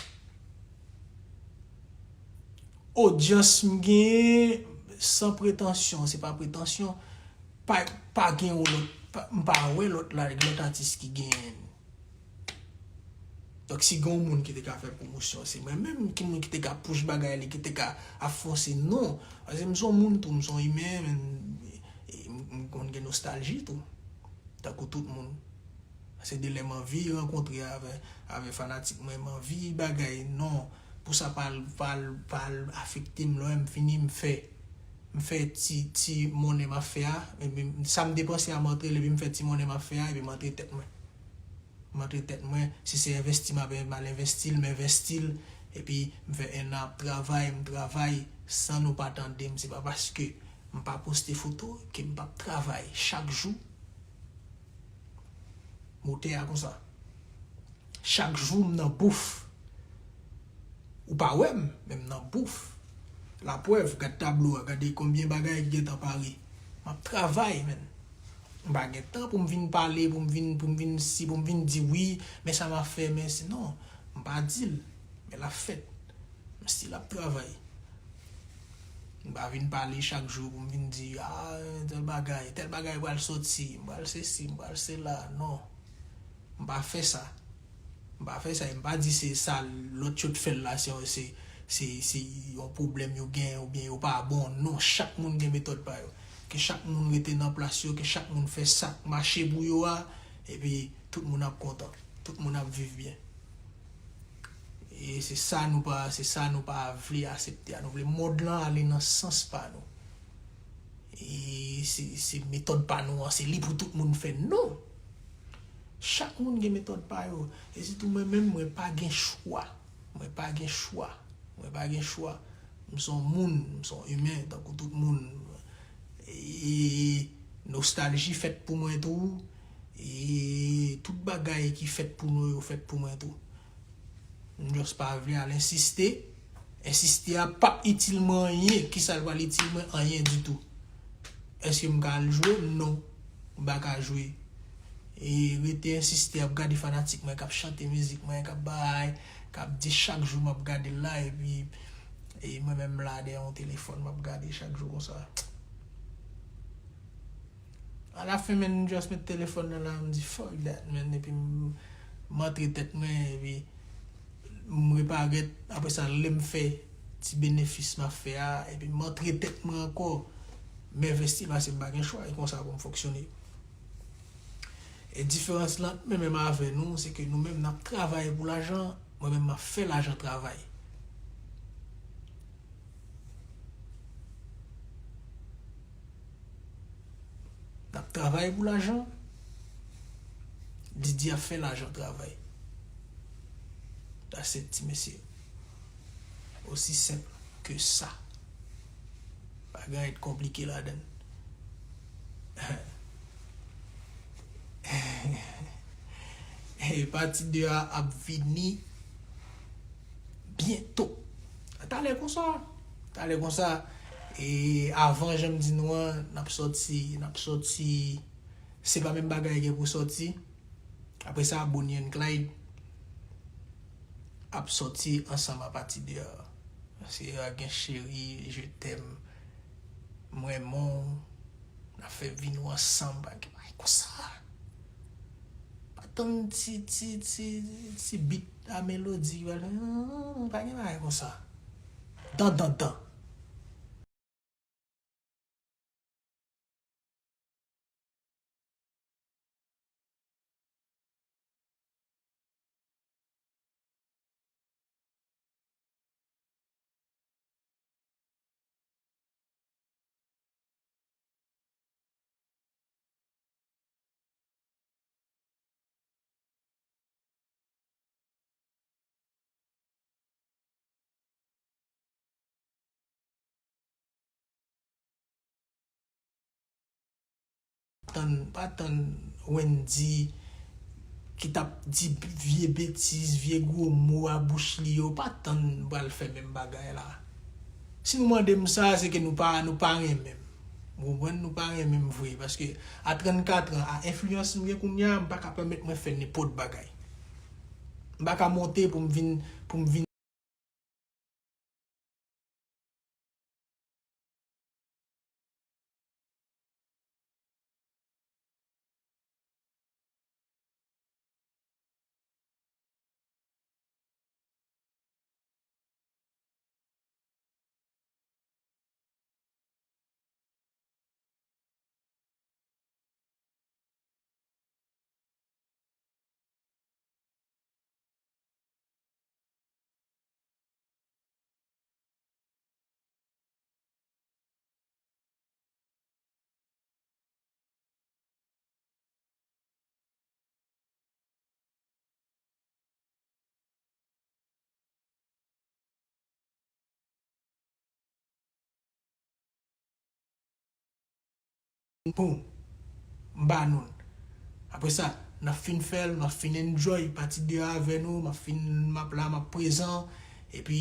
Odyans m genyen, san pretansyon, se pa pretansyon, pa, pa gen yon lòt, pa, m pa wè lòt la, lòt atis ki genyen. Donk, si gen yon moun ki te ka fè pwomosyon, se mwen menm ki moun ki te ka push bagay li, ki te ka ap fonse, non. Paske m se yon moun tou, m se yon imen, men, e, m, m konn gen nostalji tou. Tankou tout moun. Se de lè m anvi rankontre avè, avè fanatik mwen, m anvi bagay, non. Pou sa pa al, pa al, pa al afekte m, lè m fini, m fè, m fè ti, ti monnen m ap fè a, epi sa m depanse a, m antre l, epi m fè ti monnen m ap fè a, epi m antre tèt mwen. M antre tèt mwen, si se envesti m ap, m al envesti l, m envesti l, epi m fè ennan ap travay, m travay, san nou pa tande m, se pa paske m pa poste foto ke m p ap travay chak jou. Motè a konsa. Chak jou m nan bouf. Ou pa wè m, men m nan bouf. Laprèv, gad tablo a, gade konbyen bagay ki gentan pare. M ap travay, menn. M pa gen tan pou m vin pale, pou m vin, pou m vin si, pou m vin di wi, men sa m ap fè, men si, non. M pa di l, men l ap fèt. M still ap travay. M pa vin pale chak jou pou m vin di, ah, tèl bagay, tèl bagay pral soti, m pral sesi, m pral sela, non. M pa fè sa. M pa fè sa, e m pa di se sa lòt yo t fè l la, se, se, se, se yon pwoblèm yo gen, oubyen yo pa bon. Non, chak moun gen metòd pa yo. Ke chak moun rete nan plas yo, ke chak moun fè sa k mache pou yo a, epi tout moun ap kontan. Tout moun ap viv byen. E se sa nou pa, se sa nou pa vle aksepte a. Nou vle mond lan ale nan sans pa nou. E se, se metòd pa nou an, se li pou tout moun fè. Non! Chak moun gen metòd pa yo. E sitou mwen menm, mwen pa gen chwa. Mwen pa gen chwa. Mwen pa gen chwa. M se yon moun, m se yon imen, tankou tout moun. E nostalji fèt pou mwen tou. E tout bagay ki fèt pou nou yo fèt pou mwen tou. M just pa vle al ensiste. Ensiste a p ap itil mwen anyen. Kisa l pral itil mwen? Anyen ditou. Èske m ka al jwe? Non. M pa ka jwe. E rete ensiste ap gade fanatik mwen k ap chante mizik mwen, k ap bay, k ap di chak jou m ap gade l la, epi e mwen menm la dèyè yon telefòn m ap gade chak jou konsa. Alafen, menn, m just met telefòn nan la, m di, "Fuck that, menn," epi m, M antre tèt mwen, epi m reparèt, apre sa, lè m fè ti benefis m ap fè a, epi m antre tèt mwen ankò, m envesti l paske m pa gen chwa, e konsa pou m fonksyone. E diferans lan ant mwen menm avè nou, se ke nou menm n ap travay pou lajan, mwen menm m ap fè lajan travay. N ap travay pou lajan. Didi ap fè lajan travay. That's it, ti mesye. Osi senp ke sa. Pa gen anyen de konplike ladan l. E pati de a ap vini byento. Talè konsa. Talè konsa. E avan, jan m di nou an, n ap sòti, n ap sòti. Se pa menm bagay gen pou sòti. Apre sa, Bonnie and Clyde ap sòti ansanm apati de a. Se a gen cheri, je t'aime, m renmen w, n ap fè vi nou ansanm, pa gen bagay konsa. Pa tann ti, ti, ti, ti bit a melodi, pa gen bagay konsa. Dan, dan, dan. Tann, pa tann Wendy ki t ap di vye betiz, vye gwo mo a bouch li yo, pa tann m pral fè menm bagay la. Si nou mande m sa, se ke nou pa, nou pa renmen m. Ou konprann? Nou pa renmen m vre, paske a trannkat an, a enfliyans m gen kounye a, m pa ka pèmèt mwen fè nenpòt bagay. M pa ka monte pou m vin, pou m vin Pou m ba nou l. Apre sa, n ap fin fè l, n ap fin enjoy pati de a avè nou, m ap fin, m ap la, m ap prezan. Epi,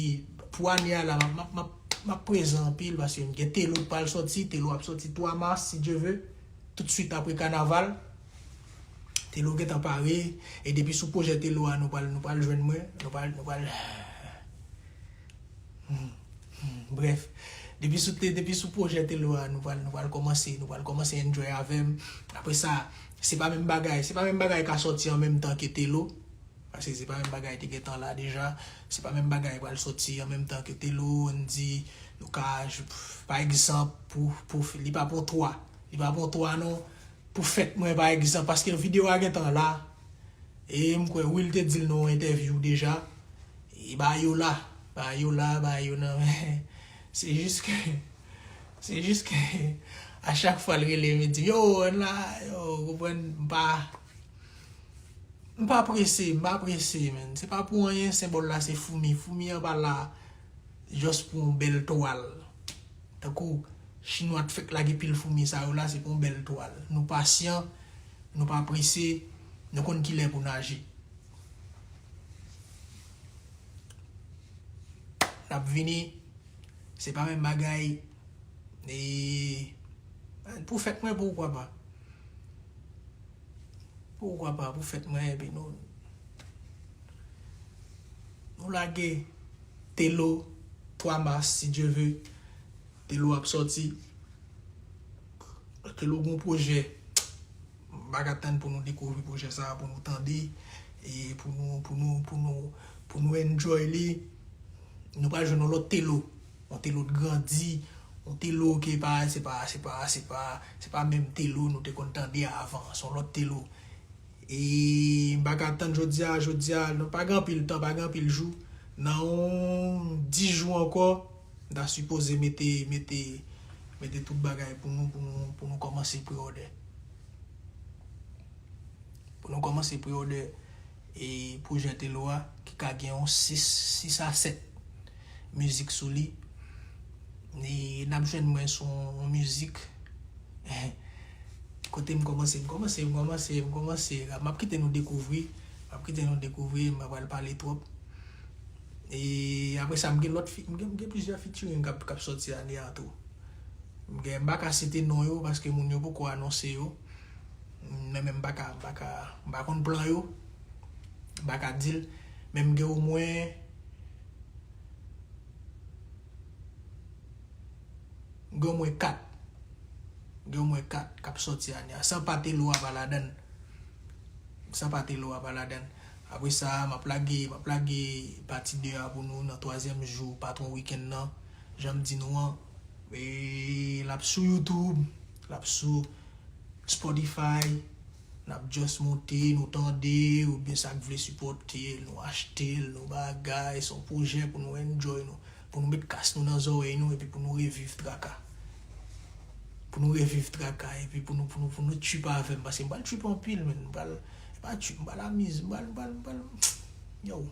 pou ane a la, m ap, m ap, m ap, m ap prezan anpil, paske m gen Telo k pral sòti, Telo ap sòti twa mas, si Dye ve, toutswit apre kanaval. Telo gentan pare, e depi sou pwojè Telo a, nou pral, nou pral jwenn mwen, nou pral, nou pral, Hmm, hmm, brèf, depi sou te, depi sou pwojè Telo a, nou pral, nou pral kòmanse, nou pral kòmanse enjoy avè m. Apre sa, se pa menm bagay, se pa menm bagay ka sòti an menm tan ke Telo. Paske se pa menm bagay te gentan la deja. Se pa menm bagay pral sòti an menm tan ke Telo, n di, nou ka, pa egzanp, pou, pou, li pa pou twa. Li pa pou twa non. Pou fèt mwen, pa egzanp, paske videyo a gentan la. E m kwè Will te di l nan yon entèvyou deja. E ba yo la, ba yo la, ba yo nan men. Se jis ke, se jis ke, a chak fwa l rele m, li di m, yo, ann la, yo, ou konprann, m pa, m pa prese, m pa prese, menn. Se pa pou anyen, senbòl la se foumi. Foumi an pa la just pou yon bèl twal. Tankou chinwa t fèk lage pil foumi sa yo la, se pou yon bèl twal. Nou pasyan, nou pa prese, nou konn kilè pou n aji. N ap vini, se pa menm bagay. E pou fèt mwen, poukwa pa? Poukwa pa, pou fèt mwen, epi nou, nou lage Telo, twa mas, si Dye ve, Telo ap sòti. Telo gon pwojè. M pa ka tann pou nou dekouvri pwojè sa a, pou nou tande. E pou nou, pou nou, pou nou, pou nou enjoy li, nou pral jwenn yon lòt Telo. Yon Telo t grandi, yon Telo ke pa, se pa, se pa, se pa, se pa menm Telo nou te konn tande avan, se yon lòt Telo. E m pa ka tann jodi a, jodi a, nou pa gen anpil tan, pa gen anpil jou. Nan yon dis jou ankò, m ta sipoze mete, mete, mete tout bagay pou nou, pou nou, pou nou kòmanse pre-order. Pou nou kòmanse pre-order e pwojè Telo a, ki ka gen yon sis, sis a sèt mizik sou li. E n ap jwenn mwen sou yon mizik. Kote m kòmanse, m kòmanse, m kòmanse, m kòmanse. M ap kite nou dekouvri. M ap kite nou dekouvri, m pa pral pale twòp. E apre sa, m gen lòt fi-, m gen, m gen plizyè featuring k ap, k ap sòti ane a tou. M gen, m pa ka site non yo paske moun yo poko anonse yo. Men, men m pa ka, m pa ka, m pa konn plan yo. M pa ka di l. Men m gen omwen, m gen omwen kat. M gen omwen kat k ap sòti ane a. San pa Telo a pa ladann. San pa Telo a pa ladann. Apre sa, m ap lage, m ap lage pati de a pou nou nan twazyèm jou patwon wikenn nan. Jan m di nou an, e l ap sou YouTube, l ap sou Spotify, n ap just monte, nou tande, oubyen sa k vle sipòte l, nou achte l, nou bagay, se yon pwojè pou nou enjoy nou, pou nou met kas nou nan zòrèy nou, epi pou nou reviv traka. Pou nou reviv traka, epi pou nou, pou nou, pou nou trip avè m, paske m pral trip anpil, men, m pral, e pa trip, m pral amize, m pral, m pral, m pral, yo.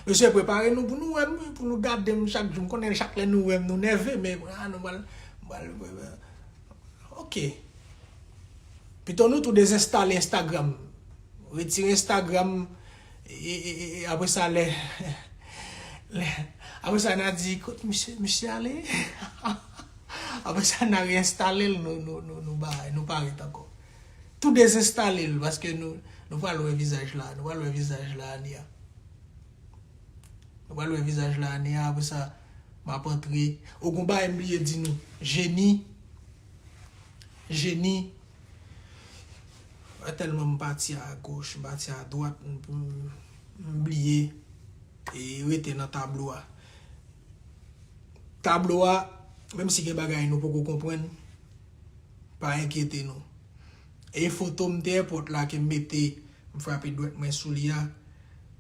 Mesye, prepare nou pou nou wè m, wi, pou nou gade m chak jou. M konnen chak lè nou wè m, nou nève, men, ah, nou pral, pral, ok. Pito nou tou dezenstale Instagram. Retire Instagram, e, e, e, e, apre sa, lè, lè, apre sa, n a di, "Kot misye, misye ale?" Apre sa, n a reenstale l, nou, nou, nou, nou ba, nou parèt ankò. Tou dezenstale l, paske nou, nou pral wè vizaj la, nou pral wè vizaj la ane a. Nou pral wè vizaj la ane a, apre sa, m ap antre. O, gon bagay m bliye di nou. Jeni, Jeni, tèlman m pati a goch, m pati a dwat, m, m, m bliye e rete nan tablo a. Tablo a, menm si gen bagay nou poko konprann, pa enkyete nou. E foto m dèyè pòt la ke m mete, m frape dwèt mwen sou li a,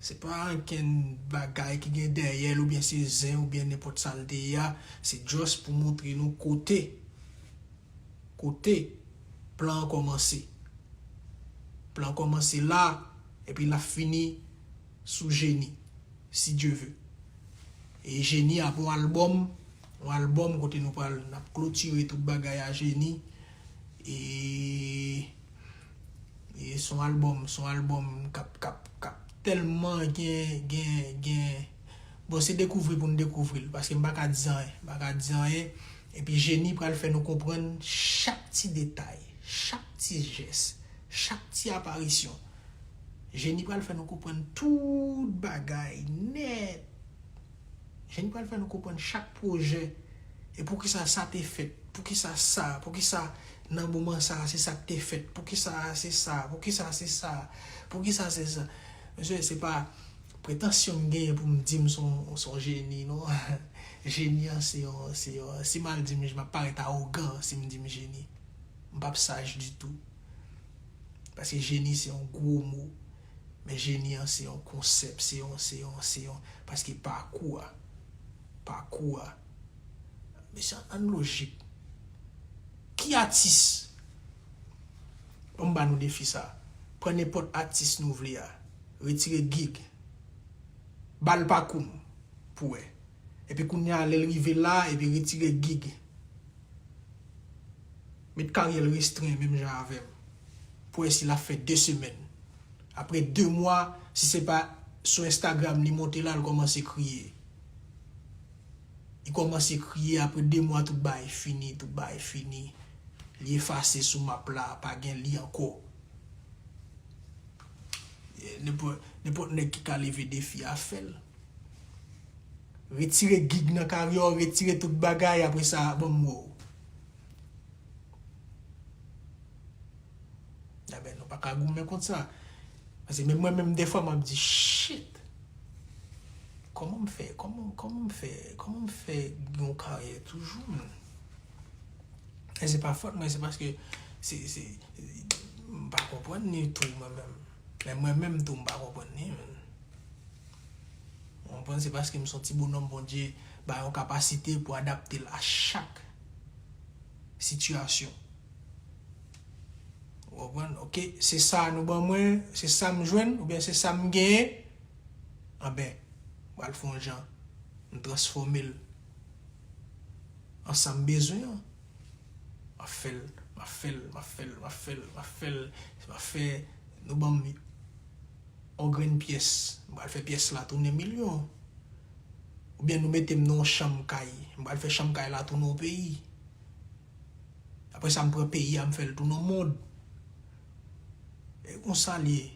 se pa ankenn bagay ki gen dèyè l oubyen se zen oubyen nenpòt sa l te ye a, se just pou montre nou kote, kote plan an kòmanse. Plan an kòmanse la, epi l ap fini sou Jeni, si Dye ve. E Jeni ap yon albòm, yon albòm kote nou pral, n ap klotire tout bagay a Jeni. E, e se yon albòm, se yon albòm k ap, k ap, k ap tèlman gen, gen, gen, bon, se dekouvri pou n dekouvri l, paske m pa ka di anyen, m pa ka di anyen. Epi Jeni pral fè nou konprann chak ti detay, chak ti jès, chak ti aparisyon. Jeni pral fè nou konprann tout bagay nèt. Jeni pral fè nou konprann chak pwojè. E poukisa sa te fèt? Poukisa sa? Poukisa nan moman sa a se sa k te fèt? Poukisa se sa? Poukisa se sa? Poukisa se sa? Mesye, se pa pretansyon m genyen pou m di m se yon, se yon jeni, non. Jeni an, se yon, se yon, si m al di m, m ap parèt awogan si m di m jeni. M p ap saj ditou. Paske jeni se yon gwo mo. Men jeni an se yon konsèp, se yon, se yon, se yon, paske pakou a, pakou a, mesye, ann lojik. Ki atis? Ban m ba nou defi sa. Pran nenpòt atis nou vle a. Retire gig. Ba l pakou m pou wè. Epi kounye a, lè l rive la, epi retire gig. Met karyè l restren menm jan avè m. Pou wè si l ap fè de semèn. Apre de mwa, si se pa sou Instagram li monte la, l kòmanse kriye. Li kòmanse kriye, apre de mwa, tout bagay fini, tout bagay fini. Li efase sou map la, pa gen li ankò. Nenpòt, nenpòt nèg ki ka leve defi a, fè l. Retire gig nan karyè w, retire tout bagay, apre sa, ban m wè w. Ebyen, nou pa ka goumen kont sa. Paske menm mwen menm, defwa, m ap di, shit! Kòman m fè, kòman, kòman m fè, kòman m fè gen yon karyè toujou, menm? E se pa fòt mwen, se paske se, se, m pa konprann li tou, mwen menm. Men mwen menm tou, m pa konprann li, menm. Ou konprann? Se paske m se yon ti bonòm Bondye ba yon kapasite pou adapte l a chak sitiyasyon. Ou konprann? Oke, se sa nou ban mwen, se sa m jwenn, oubyen se sa m genyen. Anben, m pral fè yon jan, m transfòme l an sa m bezwen an. M ap fè l, m ap fè l, m ap fè l, m ap fè l, m ap fè l, m ap fè, nou ban m yon grenn pyès, m pral fè pyès la tounen milyon. Oubyen nou mete m nan yon chanm kay, m pral fè chanm kay la tounen yon peyi. Apre sa, m pran peyi a, m fè l tounen yon mond. E konsa l ye.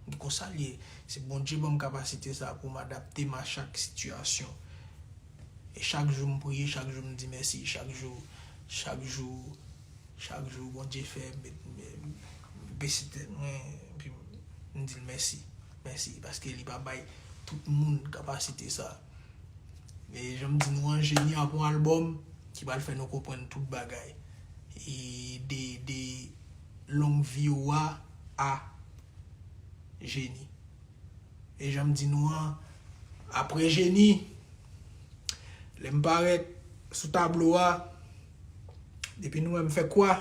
E konsa l ye. Se Bondye ban m kapasite sa pou m adapte m a chak sitiyasyon. E chak jou m priye, chak jou m di mèsi, chak jou, chak jou, chak jou Bondye fè m, m, m bese tèt mwen, epi m di l mèsi. Mèsi, paske li pa bay tout moun kapasite sa. E jan m di nou an, Jeni ap yon albòm ki pral fè nou konprann tout bagay. E de, de long vi w a, a Jeni. E jan m di nou an, apre Jeni, lè m parèt sou tablo a, depi nou wè m fè kwa,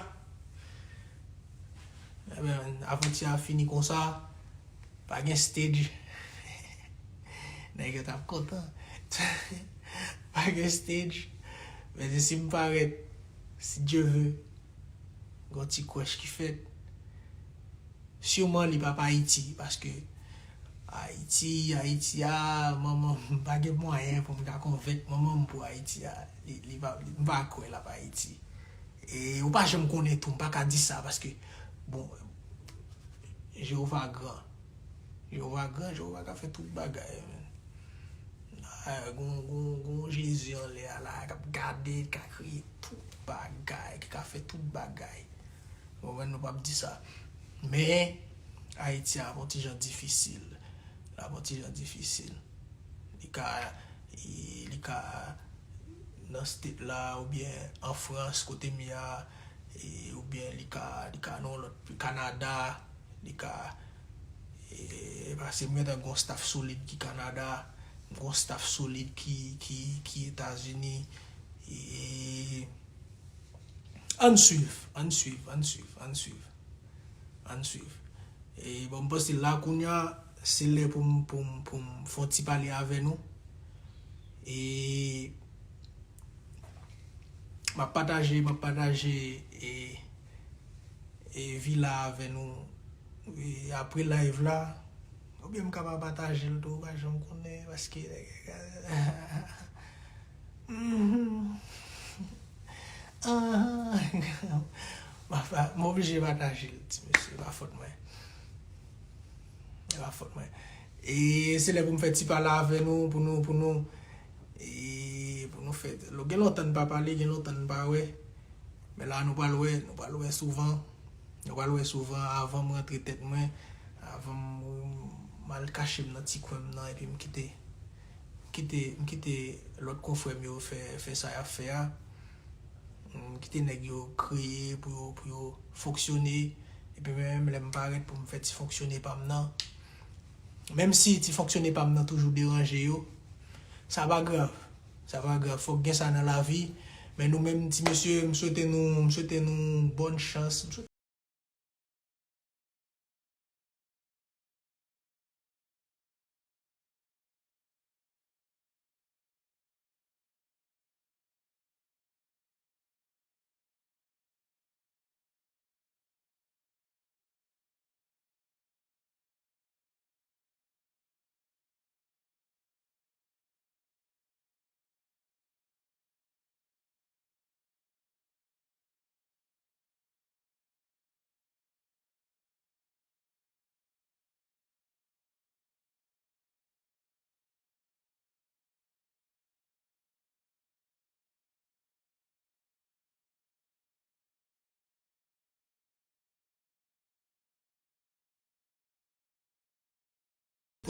ebyen, avanti a fini konsa, pa gen stage. Nèg yo t ap kontan. Pa gen stage. Men si m parèt, si Dye ve, gen yon ti kwèch ki fèt. Siman li p ap Ayiti, paske Ayiti, Ayiti a, manman m, m pa gen mwayen pou m ka konvenk manman m pou Ayiti a. Li, li pa, li, m pa kwè l ap Ayiti. E ou pa janm konnen tou, m pa ka di sa, paske, bon, Jewova gran. Jewova gran, Jewova ka fè tout bagay, men. Ah, gon, gon, gon Jezi anlè a la, k ap gade, k ka kreye tout bagay, ki ka fè tout bagay. Ou konprann, nou p ap di sa. Men, Ayiti ap yon ti jan difisil. L ap yon ti jan difisil. Li ka, li, li ka nan state la, oubyen an Frans, kote m ye a, e, oubyen li ka, li ka nan yon lòt, Kanada, li ka, e, paske m gentan gon staff solid ki Kanada, m gon staff solid ki, ki, ki Etazini, e, ann swiv, ann swiv, ann swiv, ann swiv, ann swiv. E, bon, m panse la kounye a, se lè pou m, pou m, pou m fè yon ti pale avè nou. E, m ap pataje, m ap pataje, e, e, vila avè nou, e, apre live la, oubyen m ka pa pataje l tou, pa janm konnen, paske, mhm. Ah, m ap, m oblije pataje l, ti mesye, e pa fòt mwen. E pa fòt mwen. E se lè pou m fè ti pale avè nou, pou nou, pou nou, e pou nou fè, gen lontan n pa pale, gen lontan n pa wè. Men la, nou pral wè, nou pral wè souvan. Nou pral wè souvan avan m rantre tèt mwen, avan m, m al kache m nan ti kwen m nan, epi m kite, kite, m kite lòt konfrè m yo fè, fè sa y ap fè a. M kite nèg yo kreye pou yo, pou yo fonksyone. Epi mwen menm, lè m parèt pou m fè ti fonksyone pa m nan, menm si ti fonksyone pa m nan toujou deranje yo, sa pa grav. Sa pa grav. Fòk gen sa nan lavi. Men nou menm, ti mesye, m swete nou, m swete nou bòn chans. M swete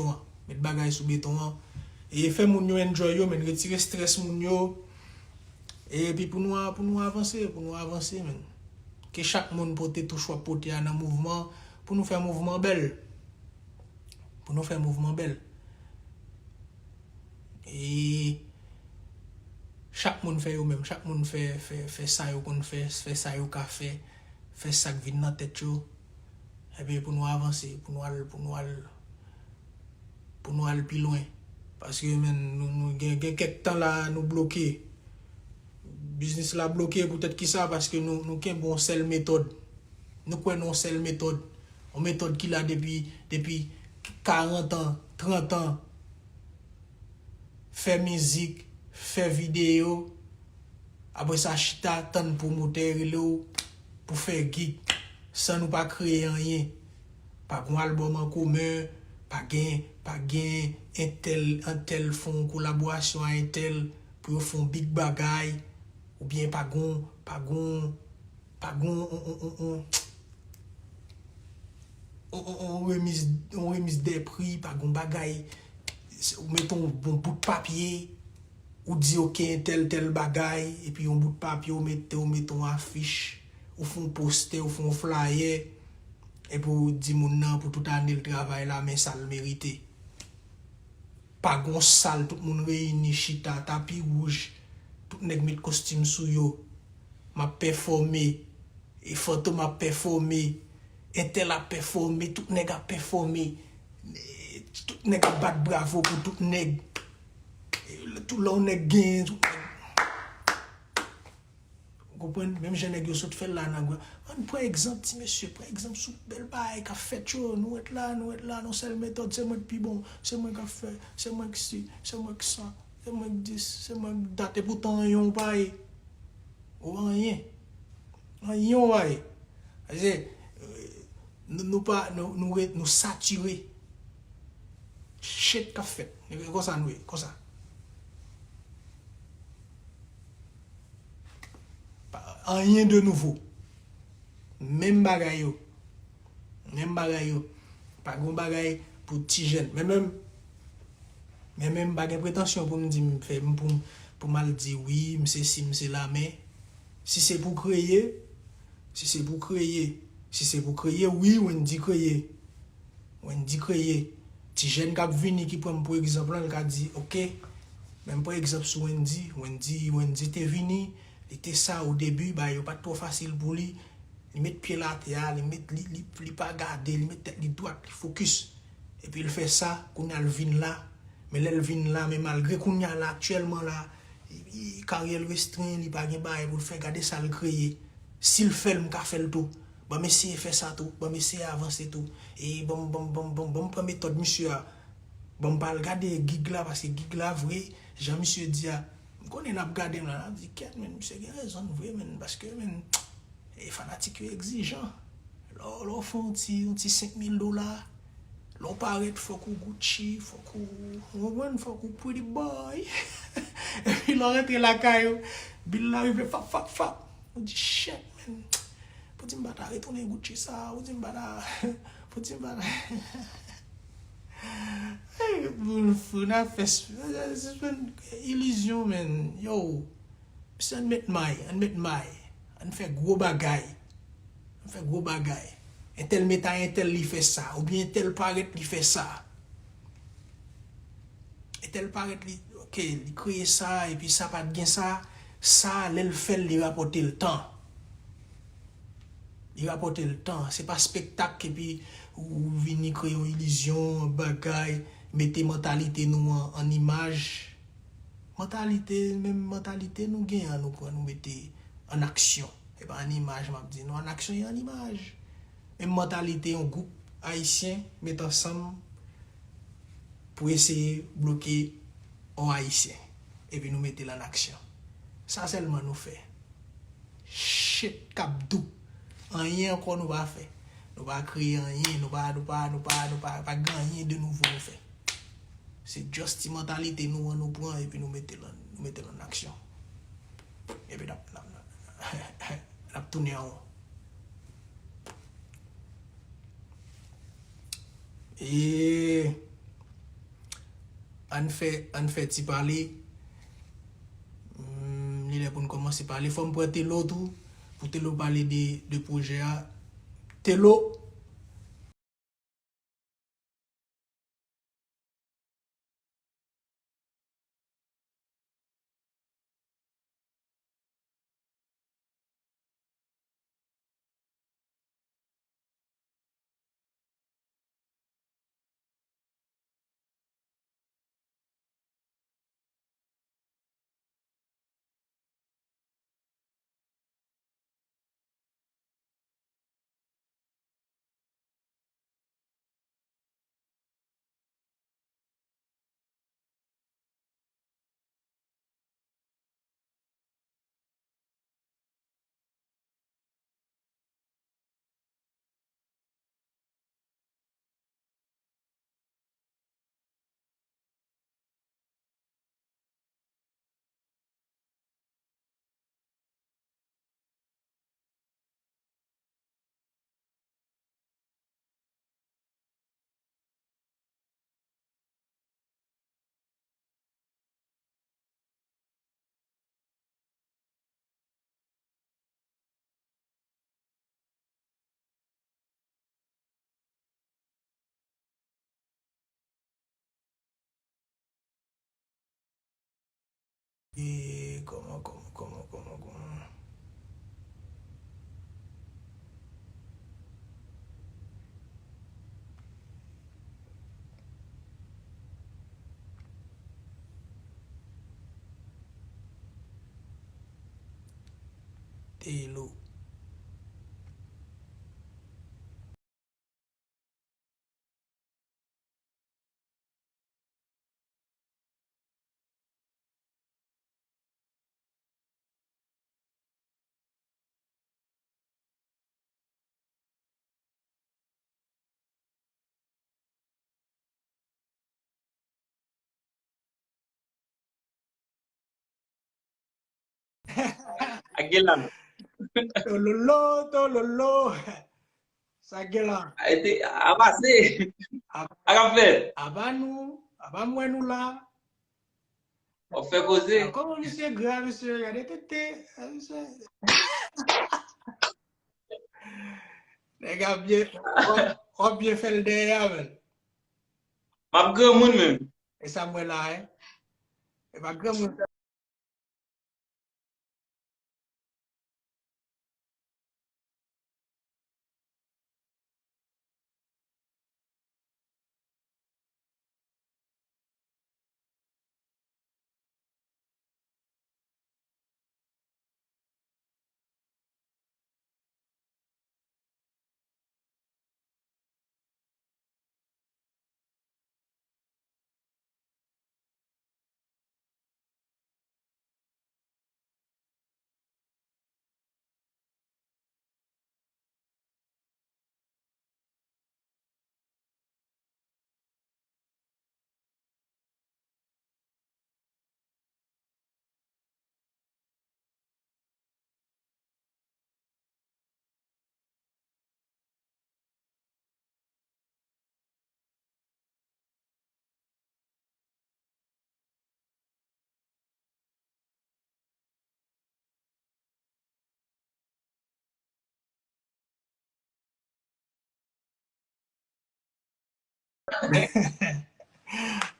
an. Met bagay sou beton an. E fè moun yo enjoy yo, men retire strès moun yo. Epi pou nou, pou nou avanse, pou nou avanse, men. Ke chak moun pote touch w ap pote a nan mouvman, pou nou fè mouvman bèl. Pou nou fè mouvman bèl. E chak moun fè yo menm, chak moun fè, fè, fè sa yo konn fè, fè sa yo ka fè, fè sa k vin nan tèt yo. Epi pou nou avanse, pou nou al, pou nou al, pou nou al pi lwen. Paske, men, nou, nou gen, gen kèk tan la, nou bloke. Biznis la bloke poutèt kisa? Paske nou, nou kenbe yon sèl metòd. Nou kwè nan yon sèl metòd. Yon metòd ki la depi, depi karant an, trant an. Fè mizik, fè videyo, apre sa chita tann pwomotè rele w pou fè gig san nou pa kreye anyen. Pa gen yon albòm an komen, pa gen, pa gen entèl, entèl fè yon kolaborasyon a entèl pou yo fè yon big bagay, oubyen pa gen, pa gen, pa gen yon, yon, yon, yon, yon, yon, yon remiz, yon remiz de pri, pa gen yon bagay, ou mete yon bon bout papye, ou di ok, entèl tèl bagay, epi yon bout papye ou mete, ou mete yon afich, ou fè yon postè, ou fè yon flayè, epi ou di moun nan pou tout ane l travay la, men sa l merite. Pa gen yon sal, tout moun reyini, chita, tapi wouj, tout nèg met kostim sou yo. M ap pèfòme, e Fantom ap pèfòme, entèl ap pèfòme, tout nèg ap pèfòme, e tout nèg ap bat bravo pou tout nèg. E tout lè yon nèg genyen, tout nèg. Ou konprann? Menm jan nèg yo sot fè l la nan gwa. Ann pran egzanp, ti mesye, pran egzanp sou bèl bagay k ap fèt yo. Nou ret la, nou ret la, nan sèl metòd, se mwen k pi bon, se mwen k ap fè, se mwen k si, se mwen k sa, se mwen k dis, se mwen k dat. Epoutan, anyen w pa ye. Ou anyen. Anyen w pa ye. Paske, euh, nou, nou pa, nou, nou ret, nou satire. Shit k ap fèt. E konsa nou ye, konsa. Pa, anyen de nouvo. Menm bagay yo. Menm bagay yo. Pa gen bagay pou ti jèn. Men menm, men menm, m pa gen pretansyon pou m di m fè, m pou, pou m al di wi, m se si, m se la, men si se pou kreye, si se pou kreye, si se pou kreye, wi, Wendy kreye. Wendy kreye. Ti jèn k ap vini ki pran m pou egzanp lan, l ka di, ok, men m pran egzanp sou Wendy. Wendy, Wendy te vini, li te sa o debi, bagay yo pa t twò fasil pou li. Li met pye l atè a, li met, li, li, li pa gade, li met tèt li dwat, li fokis. Epi l fè sa, kounye a l vin la. Men lè l vin la, men malgre kounye a la, aktyèlman la, i, i, karyè l restren, li pa gen bagay pou l fè, gade sa l kreye. Si l fè l, m ka fè l tou. Ban m eseye fè sa tou, ban m eseye avanse tou. E ban m, ban m, ban m, ban m, ban m pran metòd misye a. Ban m pa al gade gig la, paske gig la vre, jan misye di a, m konnen n ap gade m la, n ap di, kèt, men misye gen rezon vre, men, paske, men, e fanatik yo egzijan. Lè w, lè w fè yon ti, yon ti senk mil dola, lè w parèt, fòk ou Gucci, fòk ou, ou konprann, fòk ou pretty boy. Epi lè w rantre lakay ou, bil la rive, fap, fap, fap. Ou di, shit, man. Poutine pa ta retounen Gucci sa, Poutine pa ta, Poutine pa ta. Ey, moun fou, n ap fè s-, sispann ilizyon, man. Yo, misye, ann met may, ann met may. Ann fè gwo bagay. Ann fè gwo bagay. Entèl met a entèl li fè sa, oubyen entèl parèt li fè sa. Entèl parèt li, ok, li kreye sa, epi sa pa t gen sa. Sa, lè l fè l, li rapòte l tan. Li rapòte l tan. Se pa spektak, epi ou vini kreye yon ilizyon, bagay, mete mantalite nou an, an imaj. Mantalite, menm mantalite nou gen an, nou pran, nou mete an aksyon. E pa an imaj, m ap di nou, an aksyon e an imaj. Menm mantalite yon gwoup ayisyen met ansanm pou eseye bloke yon ayisyen. Epi nou mete l an aksyon. Sa sèlman nou fè. Shit k ap dou. Anyen ankò nou pa fè. Nou pa kreye anyen, nou pa, nou pa, nou pa, nou pa, pa gen anyen de nouvo nou fè. Se just ti mantalite nou an nou pran epi nou mete l an, nou mete l an aksyon. Epi n ap, n ap, n ap tounen an won. E Ann fè, ann fè ti pale. Hmm, li lè pou n kòmanse pale. Fò m pran Telo tou, pou Telo pale de, de pwojè a. Telo. E kòman, kòman, kòman, kòman, kòman? Telo. Ak Gelan. Tololo, tololo. Sa Gelan. Ayiti, a pase. A, a k ap fèt? Aba nou, aba m wè nou la. W ap fè koze. A, kòman misye gra, misye, gade tete, a, misye. Nèg ap byen, w ap, w ap byen fè l dèyè a, menm. M ap granmoun menm. E sa m wè la, e. E pa granmoun.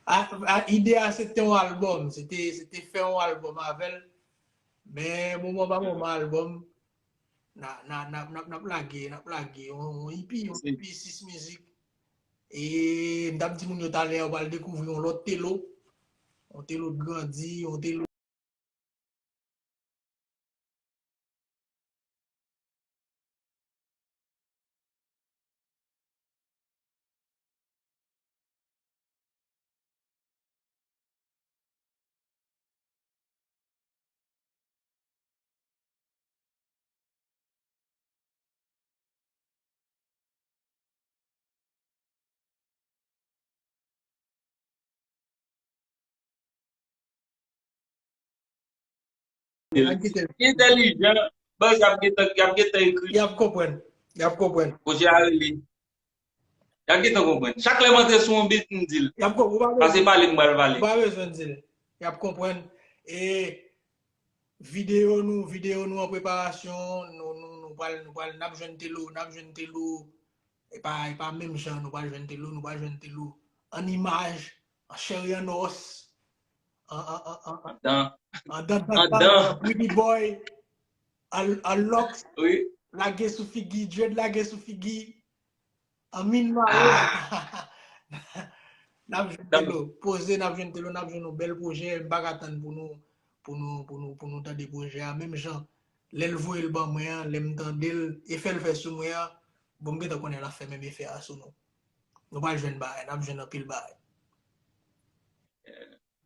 A, a, ide a se te yon albòm, se te, se te fè yon albòm avè l. Men moman pa moman albòm, n a, n a, n a, n a, n ap lage, n ap lage yon, yon E P, yon E P sis mizik. E m t ap di moun yo talè, yo pral dekouvri yon lòt Telo. Yon Telo k grandi, yon Telo Entèlijan, baz, y ap gentan, y ap gentan ekri. Y ap konprann. Y ap konprann. Pwojè a rele. L ap gentan konprann. Chak lè m antre sou yon beat, m di l, pase pale, m pral pale. Ou pa bezwen di l. Y ap konprann. E videyo nou, videyo nou an preparasyon, nou, nou, nou pral, nou pral, n ap jwenn Telo, n ap jwenn Telo. E pa, e pa menm jan, nou pral jwenn Telo, nou pral jwenn Telo. An imaj, an chè e an os, an, an, an, an, an, Andan. an dan, dan, dan, an pretty boy, an, an lòks, lage sou figi, dread lage sou figi, an min mare. N ap jwenn Telo, poze, n ap jwenn Telo, n ap jwenn yon bèl pwojè, m pa ka tann pou nou, pou nou, pou nou, pou nou tande pwojè a. Menm jan, lè l voye l ban mwen an, lè m tande l, efè l fè sou mwen an, bon, m gentan konnen l ap fè menm efè a sou nou. Nou pral jwenn bagay, n ap jwenn anpil bagay.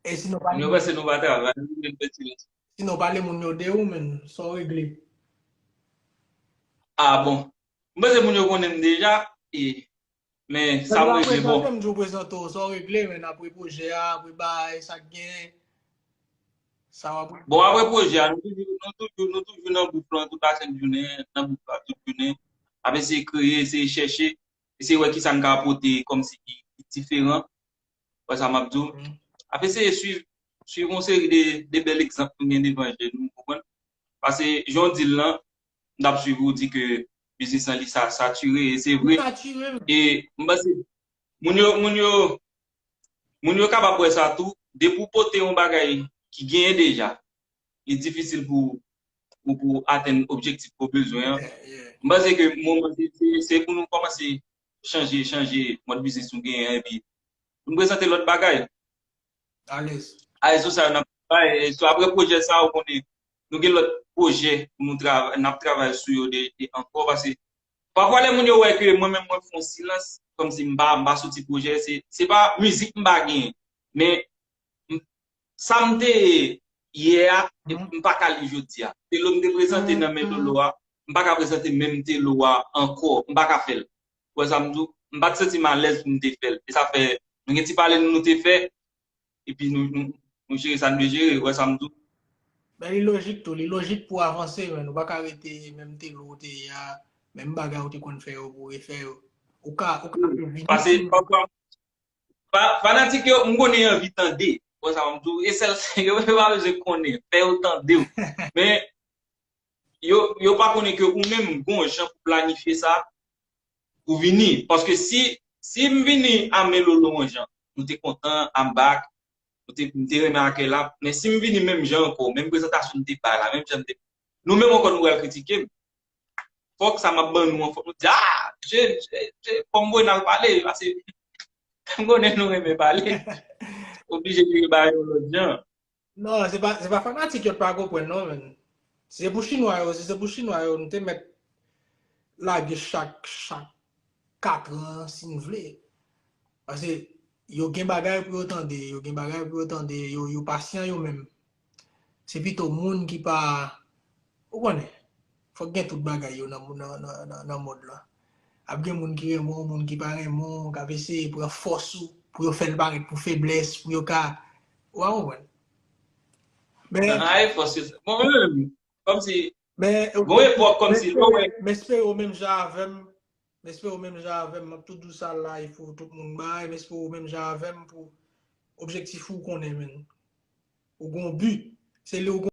E sinon, pa Moun yo panse nou pa travay, nou vin fè silans. Sinon, pale moun yo de ou, menm, sa w regle. Ah bon. M panse moun yo konnen m deja, e, men sa m regle bon. M di w prezante w, sa w regle, men apre pwojè a, apre bagay, sa k gen, sa w ap regle. Bon, apre pwojè a, nou toujou, nou toujou, nou toujou nan bouf lan tout lajounen, nan bouf la tout jounen. Ap eseye kreye, eseye chèche, eseye wè kisa n ka pote kòmsi ki, ki diferan. Wè sa m ap di w. Ap eseye swiv, swiv yon seri de, de bèl egzanp nou gen devan je nou, w konprann? Paske jan w di l lan, m t ap swiv ou di ke biznis lan li sa, satire, e se vre. Satire. E m panse moun yo, moun yo, moun yo kapab wè sa tou, depi w pote yon bagay ki genyen deja, li difisil pou, pou, pou atenn objektif ke w bezwen an. M panse ke moman se, se, se pou nou kòmanse chanje, chanje mòd biznis nou genyen an, epi pou n prezante lòt bagay. Alèz. Alèz sou sa yo n ap travay, e sou apre pwojè sa yo konnen nou gen lòt pwojè pou nou travay, n ap travay sou yo de, de ankò, paske pafwa lè moun yo wè ke mwen menm mwen fè yon silans, kòmsi m pa, m pa soti pwojè, se, se pa mizik m pa genyen, men m, sa m te ye yè a, m pa ka li jodi a. Telo m te prezante nan men Telo a, m pa ka prezante menm Telo a ankò, m pa ka fè l. Ou wè sa m di w? M pa t santi m alèz pou m te fè l. E sa fè, nou gen ti pale nou, nou te fè, epi nou, nou, nou jere sa n dwe jere, ou wè sa m di w? Men li lojik tou, li lojik pou avanse, men ou pa ka rete menm Telo ou te ye a, menm bagay ou te konn fè yo pou refè yo. Ou ka, ou ka revini. Paske pafwa, fa-, fanatik yo, m konnen yo anvi tande. Ou wè sa m di w? E sèl, yo pa bezwen konnen, fè yo tande w. Men, yo, yo pa konnen ke ou menm gon jan pou planifye sa, pou vini. Paske si, si m vini a men Lolo yon jan, nou te kontan, I'm back, nou te, m te renmen akèy la, men si m vini menm jan ankò, menm prezantasyon m te bay la, menm jan m te, nou menm ankò nou pral kritike m. Fòk sa m ap ban nou an, fòk nou di, ah, je, je, je, fò m voye n al pale, paske m konnen nou renmen pale. Oblije vire bagay yon lòt jan. Non, se pa, se pa fanatik yo t pa konprann non, menn. Si se pou chinwa yo, si se pou chinwa yo, nou te mèt lage chak, chak kat an, si n vle. Paske yo gen bagay pou yo tande, yo gen bagay pou yo tande, yo, yo pasyan yo menm. Se pito moun ki pa, ou konnen, fòk gen tout bagay yo nan, nan, nan, nan, nan mond lan. Ap gen moun ki renmen w, moun ki pa renmen w, k ap eseye pran fòs ou, pou yo fè l parèt pou feblès, pou yo ka, ou pa konprann? Men, Nan ay fòs yo. Bon, mwen menm, kòmsi, men, gon epòk kòmsi, lè w wè. M espere w menm jan avè m, m espere w menm jan avè m, m ap tou di w sa live pou tout moun bay, m espere w menm jan avè m pou objektif ou konnen, menn. Ou gon bi. Se lè ou gon